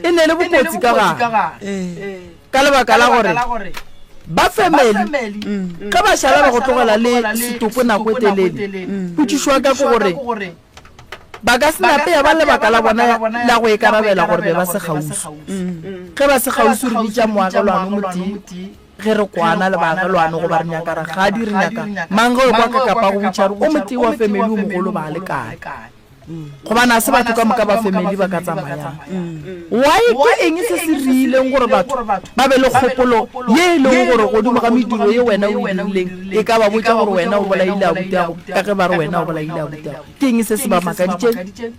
B: e ne le bokotsi ka gare ka lebaka la gore ba family ge ba šala ba go tlogela le setopo nako e telele potšišo ya ka ke gore ba ka se nape ya ba lebaka la bona la go ikarabela gore be ba se kgauswi ge ba se kgauswi re bitša moagelwane motee ge re kwana le baagelwane goba re nyaka rakgadi re nyaka mang ge o kwa ka kapa go botša re o motee wa family o mogolo ba lekane Gobane a se batho ka moka ba family ba ka tsamayang. Why ke eng se se riileng gore batho ba be le kgopolo ye e lego gore godimo ga mediro ye wena o e dirileng e ka ba botša gore wena o bolaile abutiago ka ge ba re wena o bolaile abutiago? Ke eng se se ba makaditšeng?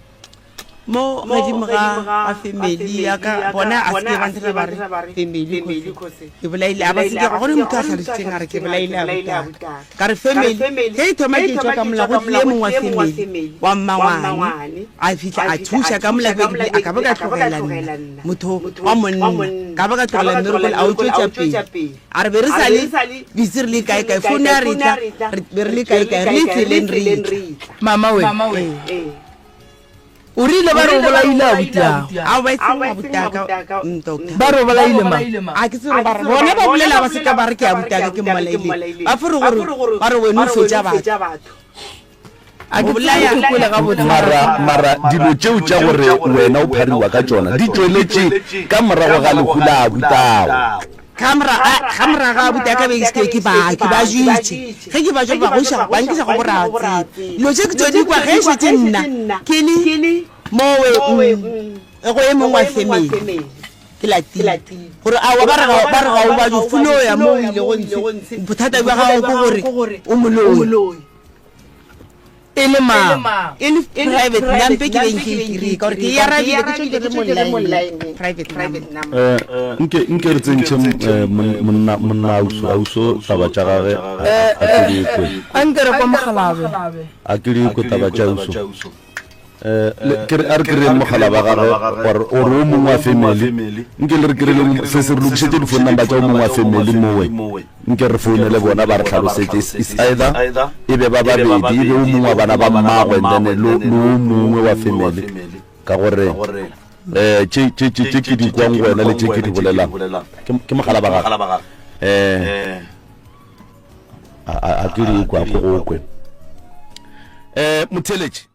C: Mo godimo ga ga family ya ka bona a se ke ba nthera ba re family cause ke bolaile a ba se ke ga gone motho a tlhalositseng a re ke bolaile abutaka. Ka re, Family, ge e thoma ke etšwa ka mola, go tlile mongwe wa family, wa mmangwane, a fihla a thuša ka mola, ke be ke, a ka ba ka tlogela nna, motho wa monna, ka ba ka tlogela mmereko a o tšwetša pele. A re be re sa le busy re le kae kae, founu ya re tla, re be re le kae kae, re le tseleng re etla.
B: Mama we. O rile ba re o bolaile abuti ago.
C: Ao ba e seng abuti aka, mm, doctor.
B: Ba re o bolaile mang?
C: A ke tsebe ba re bona ba bolela ba se ka ba re ke abuti aka ke mmolaile. Ba fo re gore ba re wena o fetša batho.
B: A ke tsebe ke kwele gabotse.
A: Mara mara dilo tšeo tša gore wena o phariwa ka tšona di tšweletše ka morago ga lehu la abutago.
C: Ka morago ga abuti a ka be ke ke ba ke ba jitše ge ke ba jwa ba goša ba nkiša go boratse dilo tše ke tšo di kwa ge e šetše nna ke le mowe mm, go e mongwe wa family ke latile gore awa ba re ba re ga o ba jo fulo ya mo o ile go ntshe bothata bja gago ke gore o moloi
B: E le mang?
C: E le private number ke beng ke e kry-e ka gore ke e arabile ke tšo ke re mo line private number.
A: Eh, nke nke re tsentšhe eh, monna monna auso auso taba tša gage a ke di kwe.
B: A nke re kwa mogalabe.
A: A ke di kwe taba tša auso. Eh, ke re a re kry-eng mogala ba gage gore ore o mongwe wa family nke le re kry-eleng se se re lokišetše di-phone number tša o mongwe wa family mowe nke re founele bona ba re tlhalosetše is either e be ba babedi e be o mongwe wa bana ba mmagwe and then le o mongwe wa family ka gore um tše ke di kwang go wena le tše ke di bolelang ke mogala ba gage um a ke di kwa ko go kwe um motheletše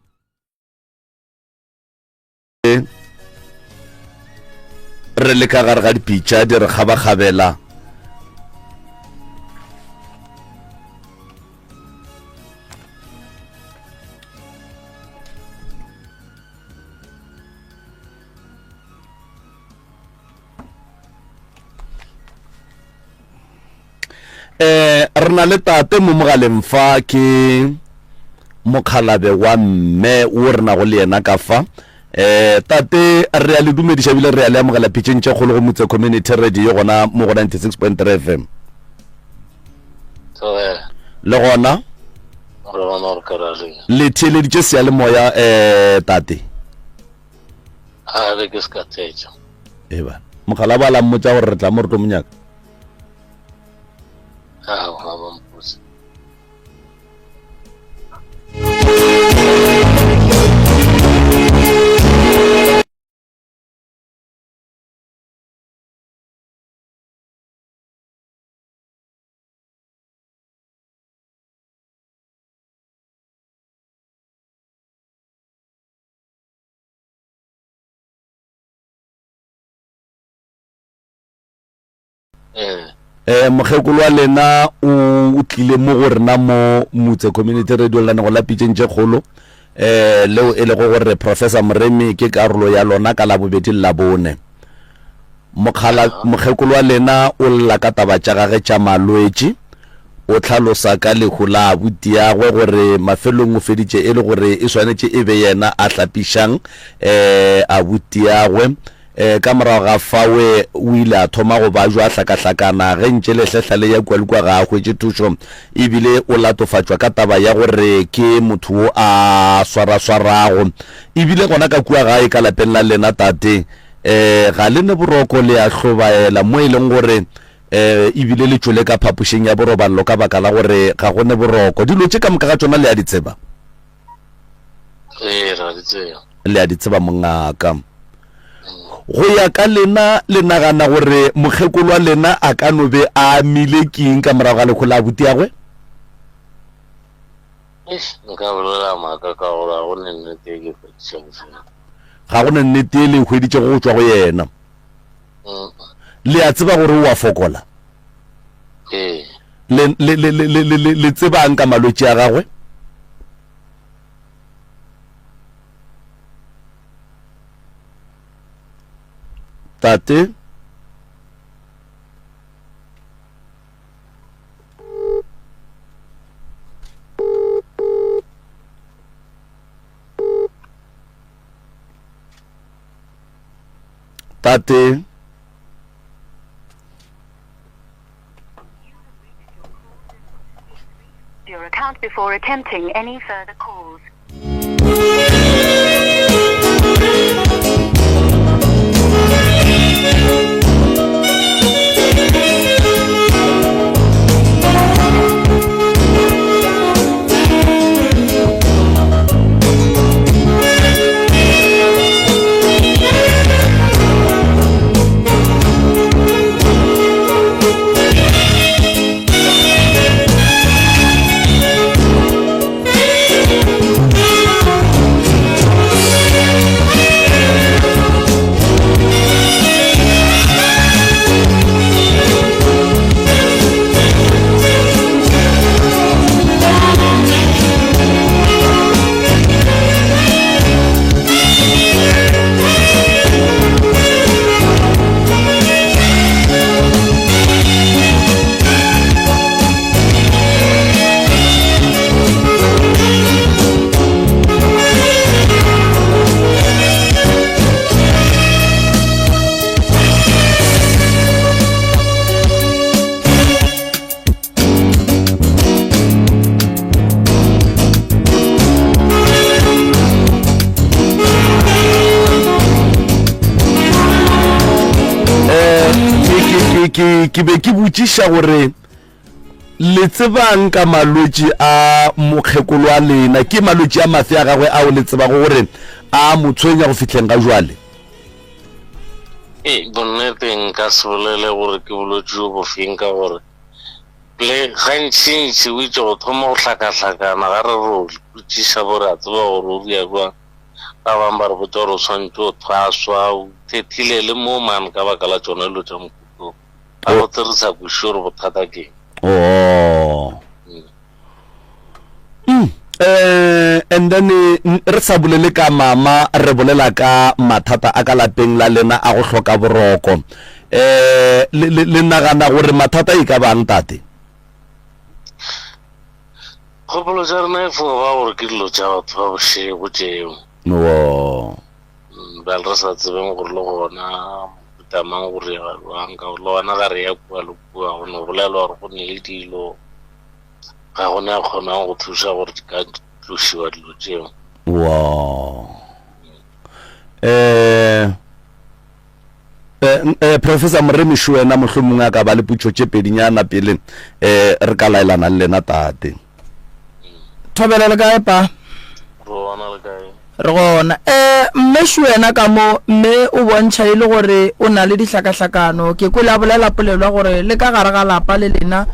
A: re le ka gare ga dipitša di re kgabakgabela Eh, re na le tate mo mogaleng fa ke mokgalabe wa mme wo re nago le yena ka fa. Eh, tate re a le dumediša ebile re a le amogela pitšeng tše kgolo go Motse Community Radio gona mo go 96.3 FM. Le gona le theeleditše seyalemoya eh tate.
E: A re ke se ka theetša.
A: Eba mokgalaba a la mmotša gore re tla mo re tlo mo nyaka.
E: Aowa, ba mpotse. Ee.
A: Eh, mokgekolo wa lena o tlile mo go rena mo Mutse Community Radio lenanego la Pitšeng tše Kgolo eh leo e lego gore Professor Moremi ke karolo ya lona ka Labobedi le Labone. Mokgala mokgekolo wa lena o lla ka taba tša gage tša malwetši o hlalosa ka lehu la abutiagwe gore mafelong o feditše e le gore e swanetše e be yena a hlapišang eh abutiagwe E, ka morago ga fawe o ile a thoma go bajwa a hlakahlakana ge ntše lehlehla le ya kua le kua ga a hwetše thušo e bile o latofatšwa ka taba ya gore ke motho wo a swaraswarago. E bile gona ka kua gae ka lapeng la lena tate, e, ga le ne boroko le a hlobaela mo e leng gore e, e bile le tšwele ka phapošeng ya boroballo ka baka la gore ga go ne boroko. Dilo tše ka moka ga tšona le a di tseba?
E: Ee, ra di tseba.
A: Le a di tseba mongaka. Go ya ka lena, le nagana gore mokgekolo wa lena a ka no be a amile ke eng ka morago ga lehu la abutiagwe?
E: Eish, nka bolela maaka ka gore ga go ne nnete e ke hweditšego fela.
A: Ga go ne nnete e le e hweditšego go tšwa go yena.
E: Mm.
A: Le a tseba gore o a fokola?
E: Ee.
A: Le, le, le, le, le, le, le tsebang ka malwetši a gagwe? Tate? Tate?
F: Your account before attempting any further calls.
A: Eh, ke ke be ke botšiša gore le tsebang ka malwetši a mokgekolo wa lena ke malwetši a mafe a gagwe ao le tsebago gore a mo tshwenya go fihleng ga jwale
E: Ee, bonnete nka se bolele gore ke bolwetši jo bofeng ka gore Le gantšintši o itše go thoma go hlakahlakana ga re re o botšiša bo re a tseba gore o ria bjang. Ba bangwe ba re botša gore o swanetše o thwaswa, o thethile le mo man ka baka la tšona dilo tša mohuta wo. Gabotse re sa kwešiše gore bothata ke eng.
A: Oh. Mm. Eh, and then eh, re sa bolele ka mama re bolela ka mathata a ka lapeng la lena a go hloka boroko eh le, le, le nagana gore mathata e ka bang tate
E: Kgopolo tša rena e fo ba gore ke dilo tša batho ba bošego tšeo.
A: wo
E: Mm, Bjale re sa tsebeng gore le gona mohuta mang go riega jwang ka gore le gona ga re ya kua le kua go no bolelwa gore go ne le dilo ga go ne a kgonang go thuša gore di ka tlošiwa dilo tšeo.
A: Wow. Eh eh, eh Professor Moremi wena mohlomongwe a ka ba le putšo tše pedinyana pele eh re ka laelana le lena tate.
B: Thobela le kae pa?
E: Re gona le kae?
B: Re gona. Eh mme wena ka mo mme o bontšha e le gore o na le dihlakahlakano. Ke kwele a bolela polelo ya gore le ka gare ga lapa le lena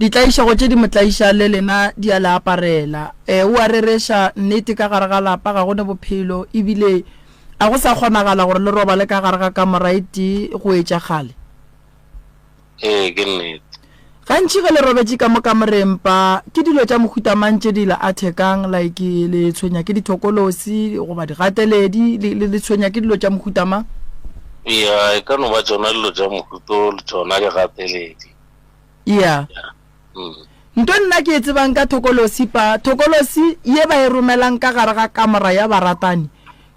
B: ditlaišego tše di mo tlaišang le lena di a le aparela. Eh o a rereša nnete ka gare ga lapa ga go ne bophelo ebile a go sa kgonagala gore le robale ka gare ga kamora e tee go etša kgale.
E: Ee, ke nnete.
B: Gantši ge le robetše ka mo kamoreng pa, ke dilo tša mohuta mang tše di le attackang, like le tshwenya ke dithokolosi goba digateledi, le, le, le tshwenya ke dilo tša mohuta mang?
E: Ya, e ka no ba tšona dilo tša mohuta o le tšona digateledi.
B: Ya.
E: Ya. Mm.
B: Nto nna ke e tsebang ka thokolosi pa, thokolosi ye ba e romelang ka gare ga kamora ya baratani,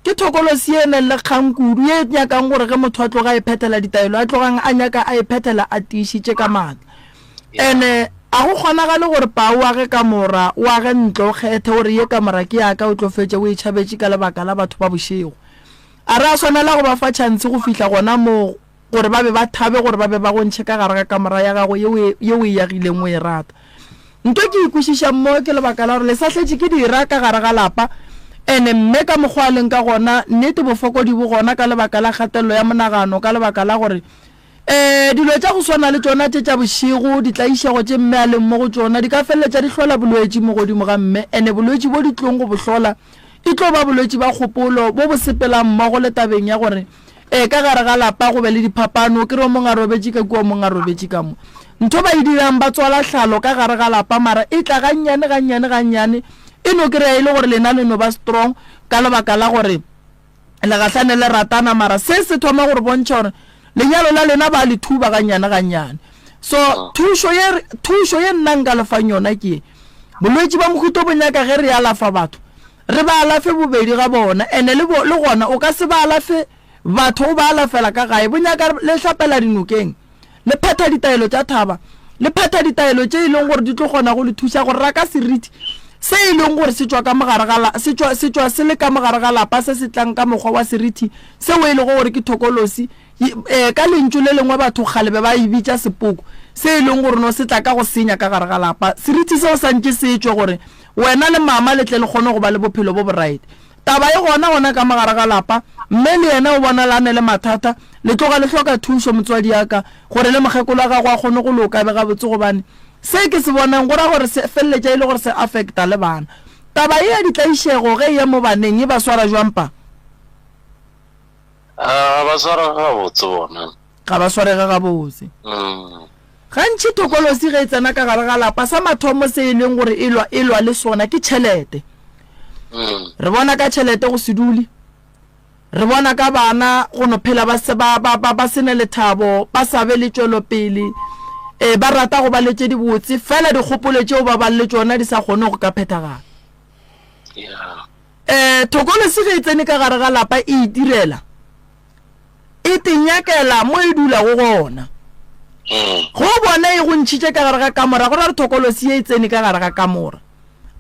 B: Ke thokolosi ye e nang le kgang kudu, ye e nyakang gore ge motho a tloga a e phethela ditaelo, a tlogang a nyaka a e phethela a tiišitše ka maatla. Ene a go kgonagale gore pa o age kamora, o age ntlo, o kgethe o re ye kamora ke ya ka, o tlo fetša o e tšhabetše ka lebaka la batho ba bošego. A re a swanela go ba fa tšhanse go fihla gona moo gore ba be ba thabe gore ba be ba go ntšhe ka gare ga kamora ya gago ye o e, ye o e agileng o e rata. Nto ke e kwešišang mo ke lebaka la gore le sa hletše ke dira ka gare ga lapa, ene mme ka mokgwa a leng ka gona, nnete bofokodi bo gona ka lebaka la kgatelelo ya monagano, ka lebaka la gore um dilo tša go swana le tšona tše tša bošego, ditlaišego tše mme a leng mo go tšona di ka feleletša di hlola bolwetši mo godimo ga mme, ene bolwetši bo di tlong go bo hlola e tlo ba bolwetši ba kgopolo bo bo sepelang mmogo le tabeng ya gore Ee, ka gare ga lapa go be le diphapano, ke re o mongwe a robetše ka kua, o mongwe a robetše ka mo. Ntho ba e dirang, ba tswala hlalo ka gare ga lapa, mara e tla gannyane, gannyane, gannyane, e no kry-a e le gore lena le no ba strong ka lebaka la gore le gahlane le ratana, mara se se thoma gore bontšha gore lenyalo la lena ba le thuba gannyane, gannyane. So thušo ye, thušo ye nna nka le fang yona ke ye, bolwetši ba mohuta bo nyaka ge re alafa batho, Re ba alafe bobedi ga bona, ene le, le gona o ka se ba alafe batho o ba alafela ka gae. Bo nyaka le hlapela dinokeng, le phetha ditaelo tša thaba, le phetha ditaelo tše e leng gore di tlo kgona go le thuša go raka seriti se e leng gore se tšwa ka mogare ga la, se tšwa, se tšwa se le ka mogare ga lapa se se tlang ka mokgwa wa seriti seo e lego gore ke thokolosi. E, ka lentšu le lengwe batho kgale be ba e bitša sepoko, se e leng gore no se tla ka go senya ka gare ga lapa. Seriti seo sa ntše se tšwe gore wena le mama le tle le kgone go ba le bophelo bo boraete. Taba e gona gona ka mo gare ga lapa, mme le yena o bonala a ne le mathata, le tloga le hloka thušo motswadi ya ka gore le mokgekolo wa gago a kgone go loka a be gabotse gobane se ke se bonang go ra gore se feleletša e le gore se affecta le bana. Taba ye ya ditlaišego ge e ya mo baneng e ba swara jwang pa?
E: A ga ba swarege gabotse bona.
B: Ga ba swarege gabotse.
E: Mm.
B: Gantši thokolosi ge e tsena ka gare ga lapa, sa mathomo se e leng gore e lwa, e lwa le sona ke tšhelete.
E: Mm.
B: Re bona ka tšhelete go se dule. Re bona ka bana go no phela ba se, ba, ba, ba, ba se ne lethabo, ba sa be le tšwelopele. E, ba rata go ba le tše dibotse, fela dikgopolo tšeo ba bang le tšona di sa kgone go ka phethagala.
E: Yeah.
B: E, thokolosi ge e tsene ka gare ga lapa e itirela, e tenyakela mo e dulago gona. Ge o bona e go ntšhitše ka gare ga kamora, go ra gore thokolosi ye e tsene ka gare ga kamora.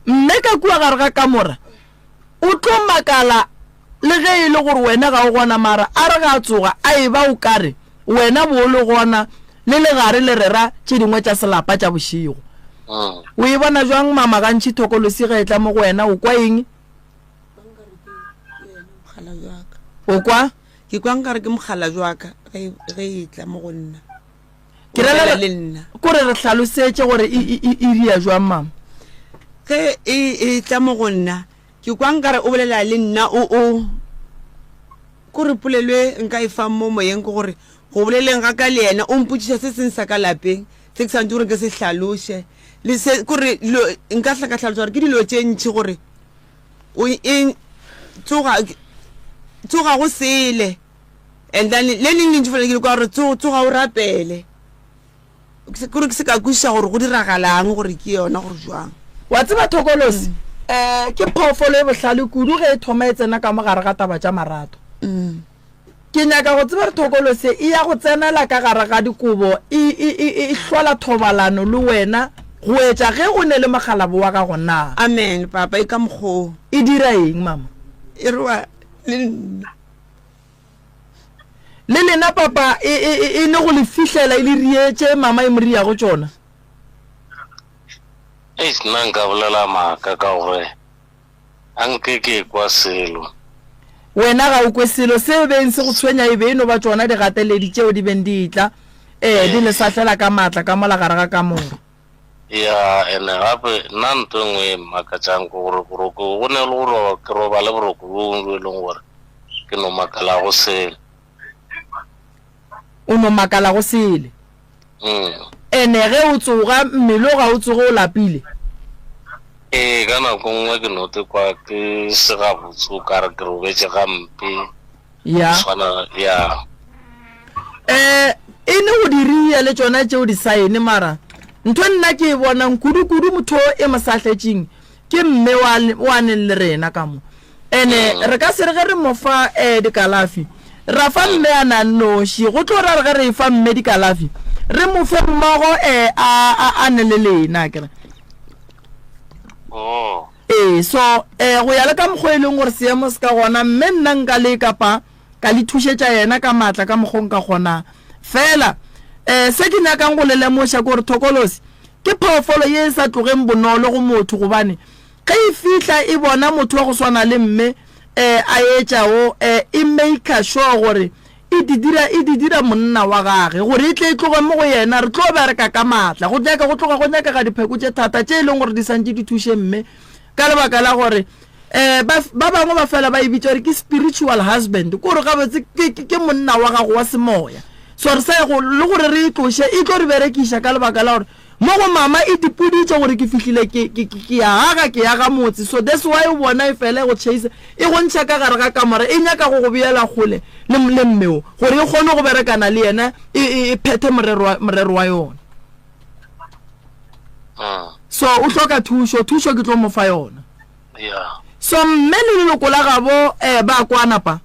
B: Mme ka kua gare ga kamora o tlo makala le ge e le gore wena ga o gona, mara a re ga a tsoga a e ba o kare wena bo o le gona le le gare le rera tše dingwe tša selapa tša bošego. O e bona jwang mama gantši thokolosi ge e tla mo go wena o kwa eng? O kwa?
C: Ke kwa nkare ke mogala jwa ka ge ge e tla mo go nna.
B: Ke rela
C: le nna.
B: Kore re hlalosetše gore e e e ria jwang mama.
C: Ge e e tla mo go nna ke kwa nkare o bolela le nna o o kore polelo e nka e fang mo moyeng ke gore go boleleng ga ka le yena o mpotšiša se seng sa ka lapeng se ke swanetše gore ke se hlaloše le se kore dilo nka hla ka hlaloša gore ke dilo tše ntši gore o eng tsoga tsoga go sele and then le leng lentši fela ke le kwa gore tsoga o rapele kore ke se ka kwešiša gore go diragalang gore ke yona gore jwang.
B: Wa tseba thokolosi um ke phoofolo e bohlale kudu ge e thoma e tsena ka mo gare ga taba tša marato. Ke nyaka go tseba gore thokolosi e ya go tsenela ka gare ga dikobo e, e, e, e hlola thobalano le wena go etša ge o ne le mokgalabo wa gago na?
C: Amen papa e ka mokgoo.
B: E dira eng mama?
C: E roa le nna.
B: Le lena papa e, e, e, e ne go le fihlela e le rietše mama e mo riago tšona.
E: Eish, nna nka bolela maaka ka gore a nke ke kwa selo.
B: Wena ga o kwe selo. Se beng se go tshwenya e be e no ba tšona digateledi tšeo di beng di etla, ee, di le sahlela ka maatla ka mola gare ga kamora.
E: Ya, ene gape nna nto e nngwe e mmakatšang ke gore boroko go ne le go roba, ke robale boroko bjo bongwe bjo e leng gore ke no makala go sele.
B: O no makala go sele.
E: Mm.
B: Ene ge o tsoga mmele o ga o tsoge o lapile?
E: Ee, ka nako nngwe ke no te kwa ke se gabotse o kare ke robetše gampe.
B: Ya.
E: Swana ya.
B: Eh, e ne go diria le tšona tšeo di saene mara ntho nna ke e bonang kudu-kudu motho e mo sahletšeng ke mme wa wa neng le rena ka mo ene mm. re ka se re ge re mo fa um dikalafi ra fa mme a na noši go tlo ra re ge re e fa mme dikalafi re mo fe mmogo um a a ne le lena kere
E: oh.
B: Ee, so eh, go ya le ka mokgwa e leng gore seemo se ka gona, mme nna nka le kapa ka le thušetša yena ka maatla ka mokgwa o nka kgonang. Fela eh, se ke nyakang go le lemoša ke gore thokolosi ke phoofolo ye e sa tlogeng bonolo go motho, gobane ge e fihla e bona motho wa go swana le mme eh, a etšago eh, e maker sure gore e di dira, e di dira monna wa gage, gore e tle e tloge mo go yena. Re tlo bereka ka maatla. Go nyaka, go tloga go nyakega dipheko tše thata tše e leng gore di santše di thuše mme, ka lebaka la gore um ba, ba bangwe ba fela ba e bitša gore ke spiritual husband, ke gore gabotse ke, ke, ke monna wa gago wa semoya. So re sa ye go, le gore re e tloše, e tlo re berekiša ka lebaka la gore Mo go mama e tipoditše gore ke fihlile ke, ke, ke, ke ya aga, ke aga motse. So that's why o bona e fela e go chase, e go ntšha ka gare ga kamora, e nyaka go go beela kgole le, le mme o, gore e kgone go berekana le yena, e, e, e phethe morero wa, morero wa yona. So o hloka thušo, thušo ke tlo mo fa yona.
E: Yeah.
B: So mme le leloko la gabo eh, ba kwana pa.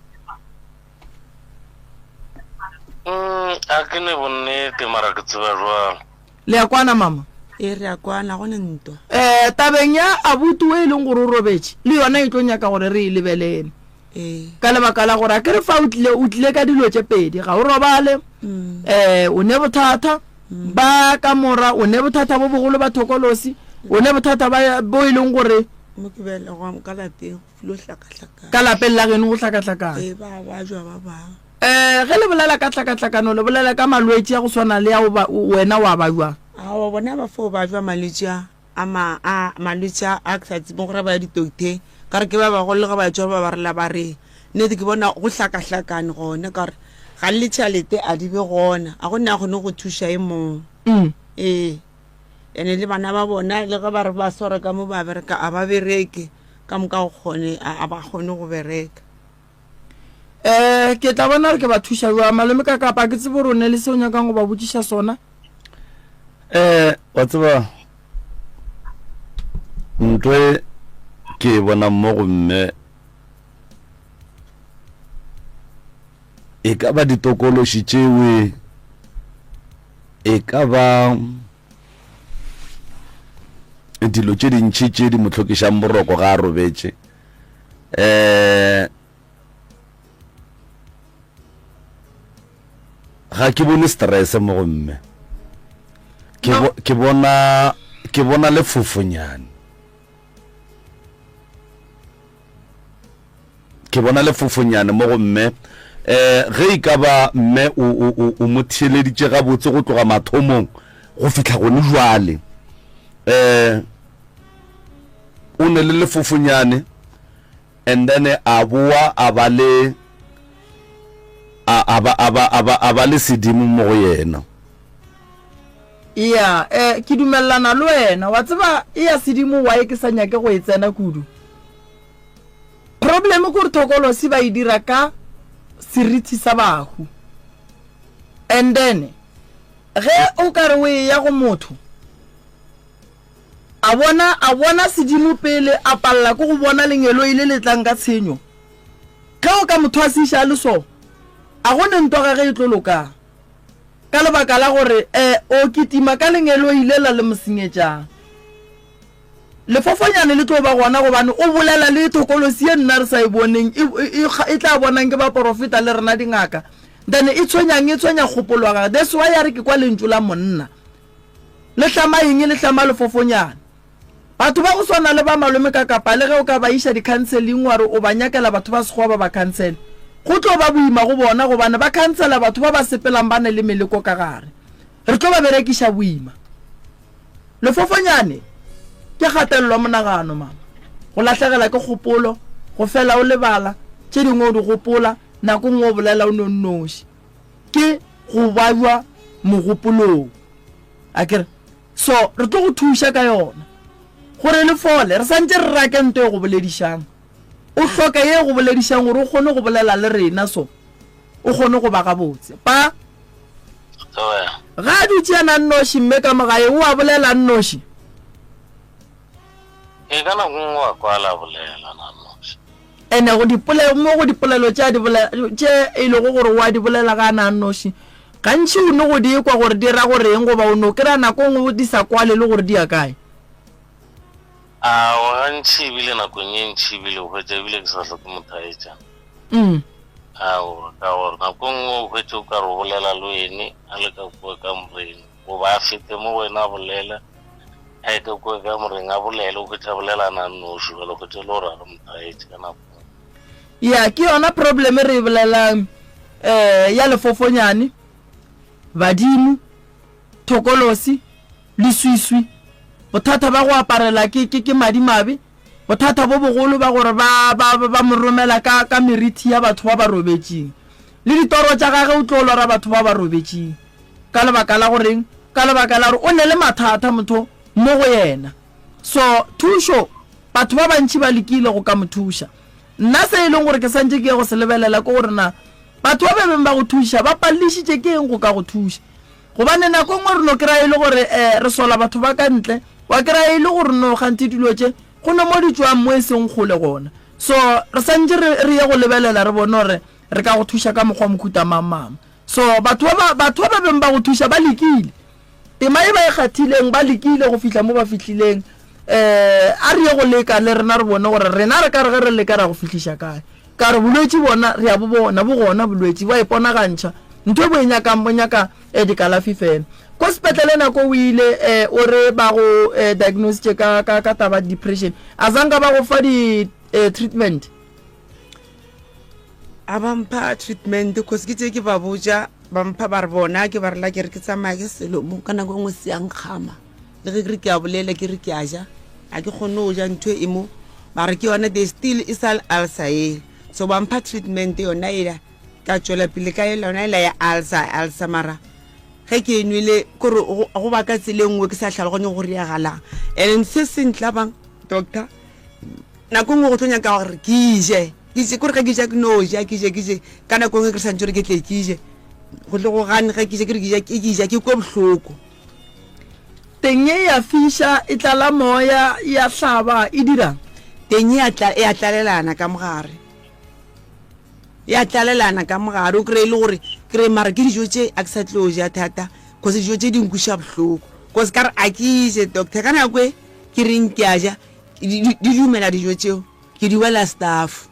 E: Mm, a ke ne bonnete mara ke tseba jwalo.
B: Le a kwana mama?
C: Ee, re a kwana, go ne ntwa.
B: Eh, tabeng ya abuti o e leng gore o robetše, le yona e tlo nyaka gore re e lebelele.
C: Ee.
B: Ka lebaka la gore a ke re fa o tlile, o tlile ka dilo tše pedi, ga o robale,
C: Mm.
B: eh, o ne bothata ba kamora, o ne bothata bo bogolo ba thokolosi, o ne bothata ba bo e leng gore
C: Mo ke belegwang ka lapeng go filo hlakahlakana.
B: ka lapeng la geno go hlakahlakana.
C: Ee, ba bajwa ba bangwe.
B: Um ge le bolela ka tlhakatlhakano, le bolela ka malwetši a go swana le ao ba, wena wa ba bjang?
C: Aowa, bona ba fo bajwa malwetši a, a ma, a, malwetši a, a ke sa tsebeng gore ba ya ditoktheng, ka gore ke ba bagolo le ge ba etšwa ba ba rela ba re, nnete ke bona go hlakahlakane gona ka gore ga le tšhalete a di be gona, a go ne a kgone go thuša e mongwe.
B: Mm.
C: Ee, ene le bana ba bona le ge ba re ba swara ka mo ba bereka a ba bereke ka moka go kgone, a, a ba kgone go bereka.
B: Um ke tla bona gore ke ba thuša jwang. Malome ka kapa ke tsebe gore o ne le se o nyakang go ba botšiša sona.
A: Um wa tseba ntho e ke e bonang mo go mme e ka ba ditokološi tšewe e ka ba dilo tše dintši tše di mo hlokišang boroko ga a robetše eh ga ke bone stress mo go mme ke bo, ke bona ke bona lefofonyane ke bona lefofonyane mo go mme eh ge e ka ba mme o o o mo theeleditše gabotse go tloga mathomong go fihla gone jwale eh o ne le lefofonyane and then a boa a ba le a ba a ba a ba a ba le sedimo mo go yena.
B: Ea, eh, ke dumelelana le wena. Wa tseba, ea sedimo why ke sa nyake go e tsena kudu? Problem ke gore thokolosi ba e dira ka seriti sa bahu. And then, ge o ka re o eya go motho, A bona, a bona sedimo pele, a palela ke go bona lengeloi le le tlang ka tshenyo. Ge o ka mo thwasiša a le so, a go ne ntwa ga ge e tlo loka? Ka lebaka la gore, e, o kitima ka lengeloi lela le mo senyetšang. Lefofonyane le tlo ba gona gobane o bolela le thokolosi ye nna re sa e boneng, e, e, e, e tla bonang ke baporofeta le rena dingaka. Then e tshwenyang, e tshwenya kgopolo ya gage. That's why a re ke kwa lentšu la monna. Le hlama eng? Le hlama lefofonyane. Batho ba go swana le ba malome ka kapa le ge o ka ba iša di-counseling wa re o ba nyakela batho ba sekgowa ba ba counsele, go tlo ba boima go bona gobane ba counsela batho ba ba sepelang ba ne le meleko ka gare. Re tlo ba berekiša boima. Lefofonyane ke kgatelelo ya monagano, mama. Go lahlegela ke kgopolo, go fela o lebala, tše dingwe o di gopola, nako nngwe o bolela o no nnoši. Ke go babja mogopolong. A ke re, so re tlo go thuša ka yona gore le fole. Re santše re rake nto e go boledišang. O hloka ye e go boledišang gore o kgone go bolela le rena so o kgone go ba gabotse. Pa ga a dutše yena nnoši mme ka mo gae o a bolela nnoši.
E: Ee, ka nako nngwe wa kwala a bolela na nnoši.
B: Ene go dipolelo mo go dipolelo tše a di bolela tše e lego gore o a di bolela ga a na nnoši gantši o no go di kwa gore di ra goreng goba o no kry-a nako nngwe di sa kwale le gore di ya kae.
E: Aowa, gantši ebile nakong ye ntši ebile o hwetša ebile ke sa hloke motho a etšang.
B: Mm.
E: Aowa, ka gore nako nngwe o hwetše o ka re o bolela le wene a le ka kua kamoreng goba a fete mo go wena a bolela a ye ka kua kamoreng a bolele o hwetše a bolela a na a nnoši jale o hwetše e le gore a re motho a etše ka nako nngwe.
B: Ya, ke yona problem e re e bolelang um ya lefofonyane, badimo, thokolosi, leswiswi, bothata ba go aparela ke, ke, ke madimabe, bothata bo bogolo ba gore ba, ba, ba mo romela ka, ka merithi ya batho ba ba robetšeng. Le ditoro tša gage o tlo lora batho ba ba robetšeng. Ka lebaka la goreng? Ka lebaka la gore o ne le mathata motho mo go yena. So, thušo, batho ba bantši ba lekile go ka mo thuša. Nna se e leng gore ke santše ke ye go se lebelela ke gore na batho ba ba beng ba go thuša ba palelišitše ke eng go ka go thuša. Gobane nako nngwe re no kry-a e le gore um re sola batho ba ka ntle, wa kry-a e le gore no kganthe dilo tše go no mo di tšwang mo e seng kgole gona. So re santše re re ye go lebelela re bone gore re ka go thuša ka mokgwa mohuta mang mang. So batho ba batho ba ba beng ba go thuša ba lekile. Tema e ba e kgathileng ba lekile go fihla mo ba fihlileng. Um a re ye go leka le rena re bone gore rena re ka re ge re leka ra go fihliša kae. Ka re bolwetši bona re a bo bona, bo gona bolwetši bo a iponagantšha. Ntho e bo e nyakang bo nyaka um dikalafi fela. Ko sepetlele nako o ile um o re ba go um diagnositše ka, ka, ka taba depression. A zanka ba go fa di um treatment?
C: A ba mpha treatment cause ke tše ke ba botša ba mpha ba re bona ke ba rela ke re ke tsamaya ke selo mo ka nako e nngwe se ya nkgama le ge ke re ke a bolela ke re ke a ja ga ke kgone go ja ntho e mo ba re ke yona they still e sa le ulcer ele so ba mpha treatment yona ela ka tšwela pele ka yona ela ya ulcer ulcer mara ge ke e nwele kore go ba ka tsela e nngwe ke sa tlhaloganye go riagalang and se se ntlabang doctor Nako nngwe go tlo nyaka gore ke je, ke je, kore ge ke ja ke no ja, ke je, ke je. Ka nako nngwe ke santse gore ke tle ke je, go tle go gane ge ke ja, ke re ke ja, ke ja ke kwe bohloko.
B: Teng e ya fiša, e tlala moya, e a hlaba, e dirang?
C: Teng e a tla, e a tlalelana ka mogare, e a tlalelana ka mogare. O kry-e le gore kry mara ke dijo tše a ke sa tlo ja thata, cause dijo tše di nkweša bohloko. Cause ka re a ke je doctor, ka nako e ke reng ke a ja, di dumela dijo tšeo ke di wela staff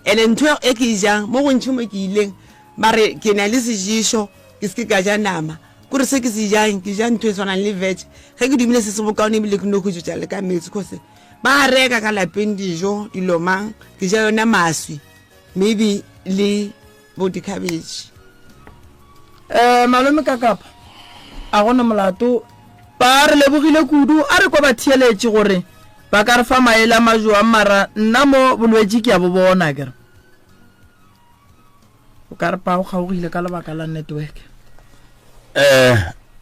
C: ene ntho e ke e jang mo gontšhi mo ke ileng ba re ke na le sejišo ke se ke ka ja nama kore se ke se jang ke ja ntho e tshwanang le veg ge ke dumile se se bokaone ebile ke no go tšwetša le ka meetse cause ba reka ka lapeng dijo dilo mang ke ja yona maswi maybe le bo dikhabetšhe.
B: Eh, malome Kakapa, a gona molato. Ba re lebogile kudu. A re kwa ba theeletše gore ba ka re fa maele a majoang mara nna mo bolwetši ke a bo bona akere. O ka re pa o kgaogile ka lebaka la network.
A: Eh,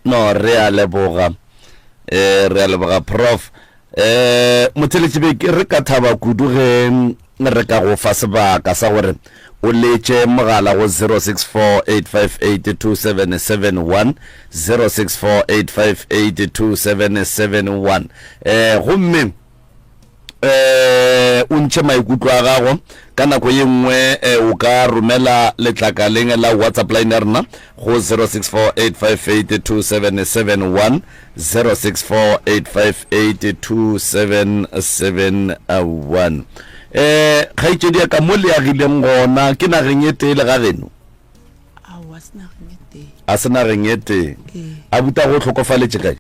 A: no re a leboga. Eh, re a leboga prof. Eh, motheletši be ke re ka thaba kudu ge re ka go fa sebaka sa gore o letše mogala go 0648582771 0648582771 eh gomme eh o ntšhe maikutlo a gago ka nako ye nngwe eh, o ka romela letlakaleng la whatsapp line ya rena go 0648582771 0648582771 eh kgaetšedi ya ka mo le agileng gona ke nageng e tee le ga geno
C: Aowa, se nageng e tee.
A: a se nageng e tee
C: Ee.
A: a buta go hlokofaletše kae?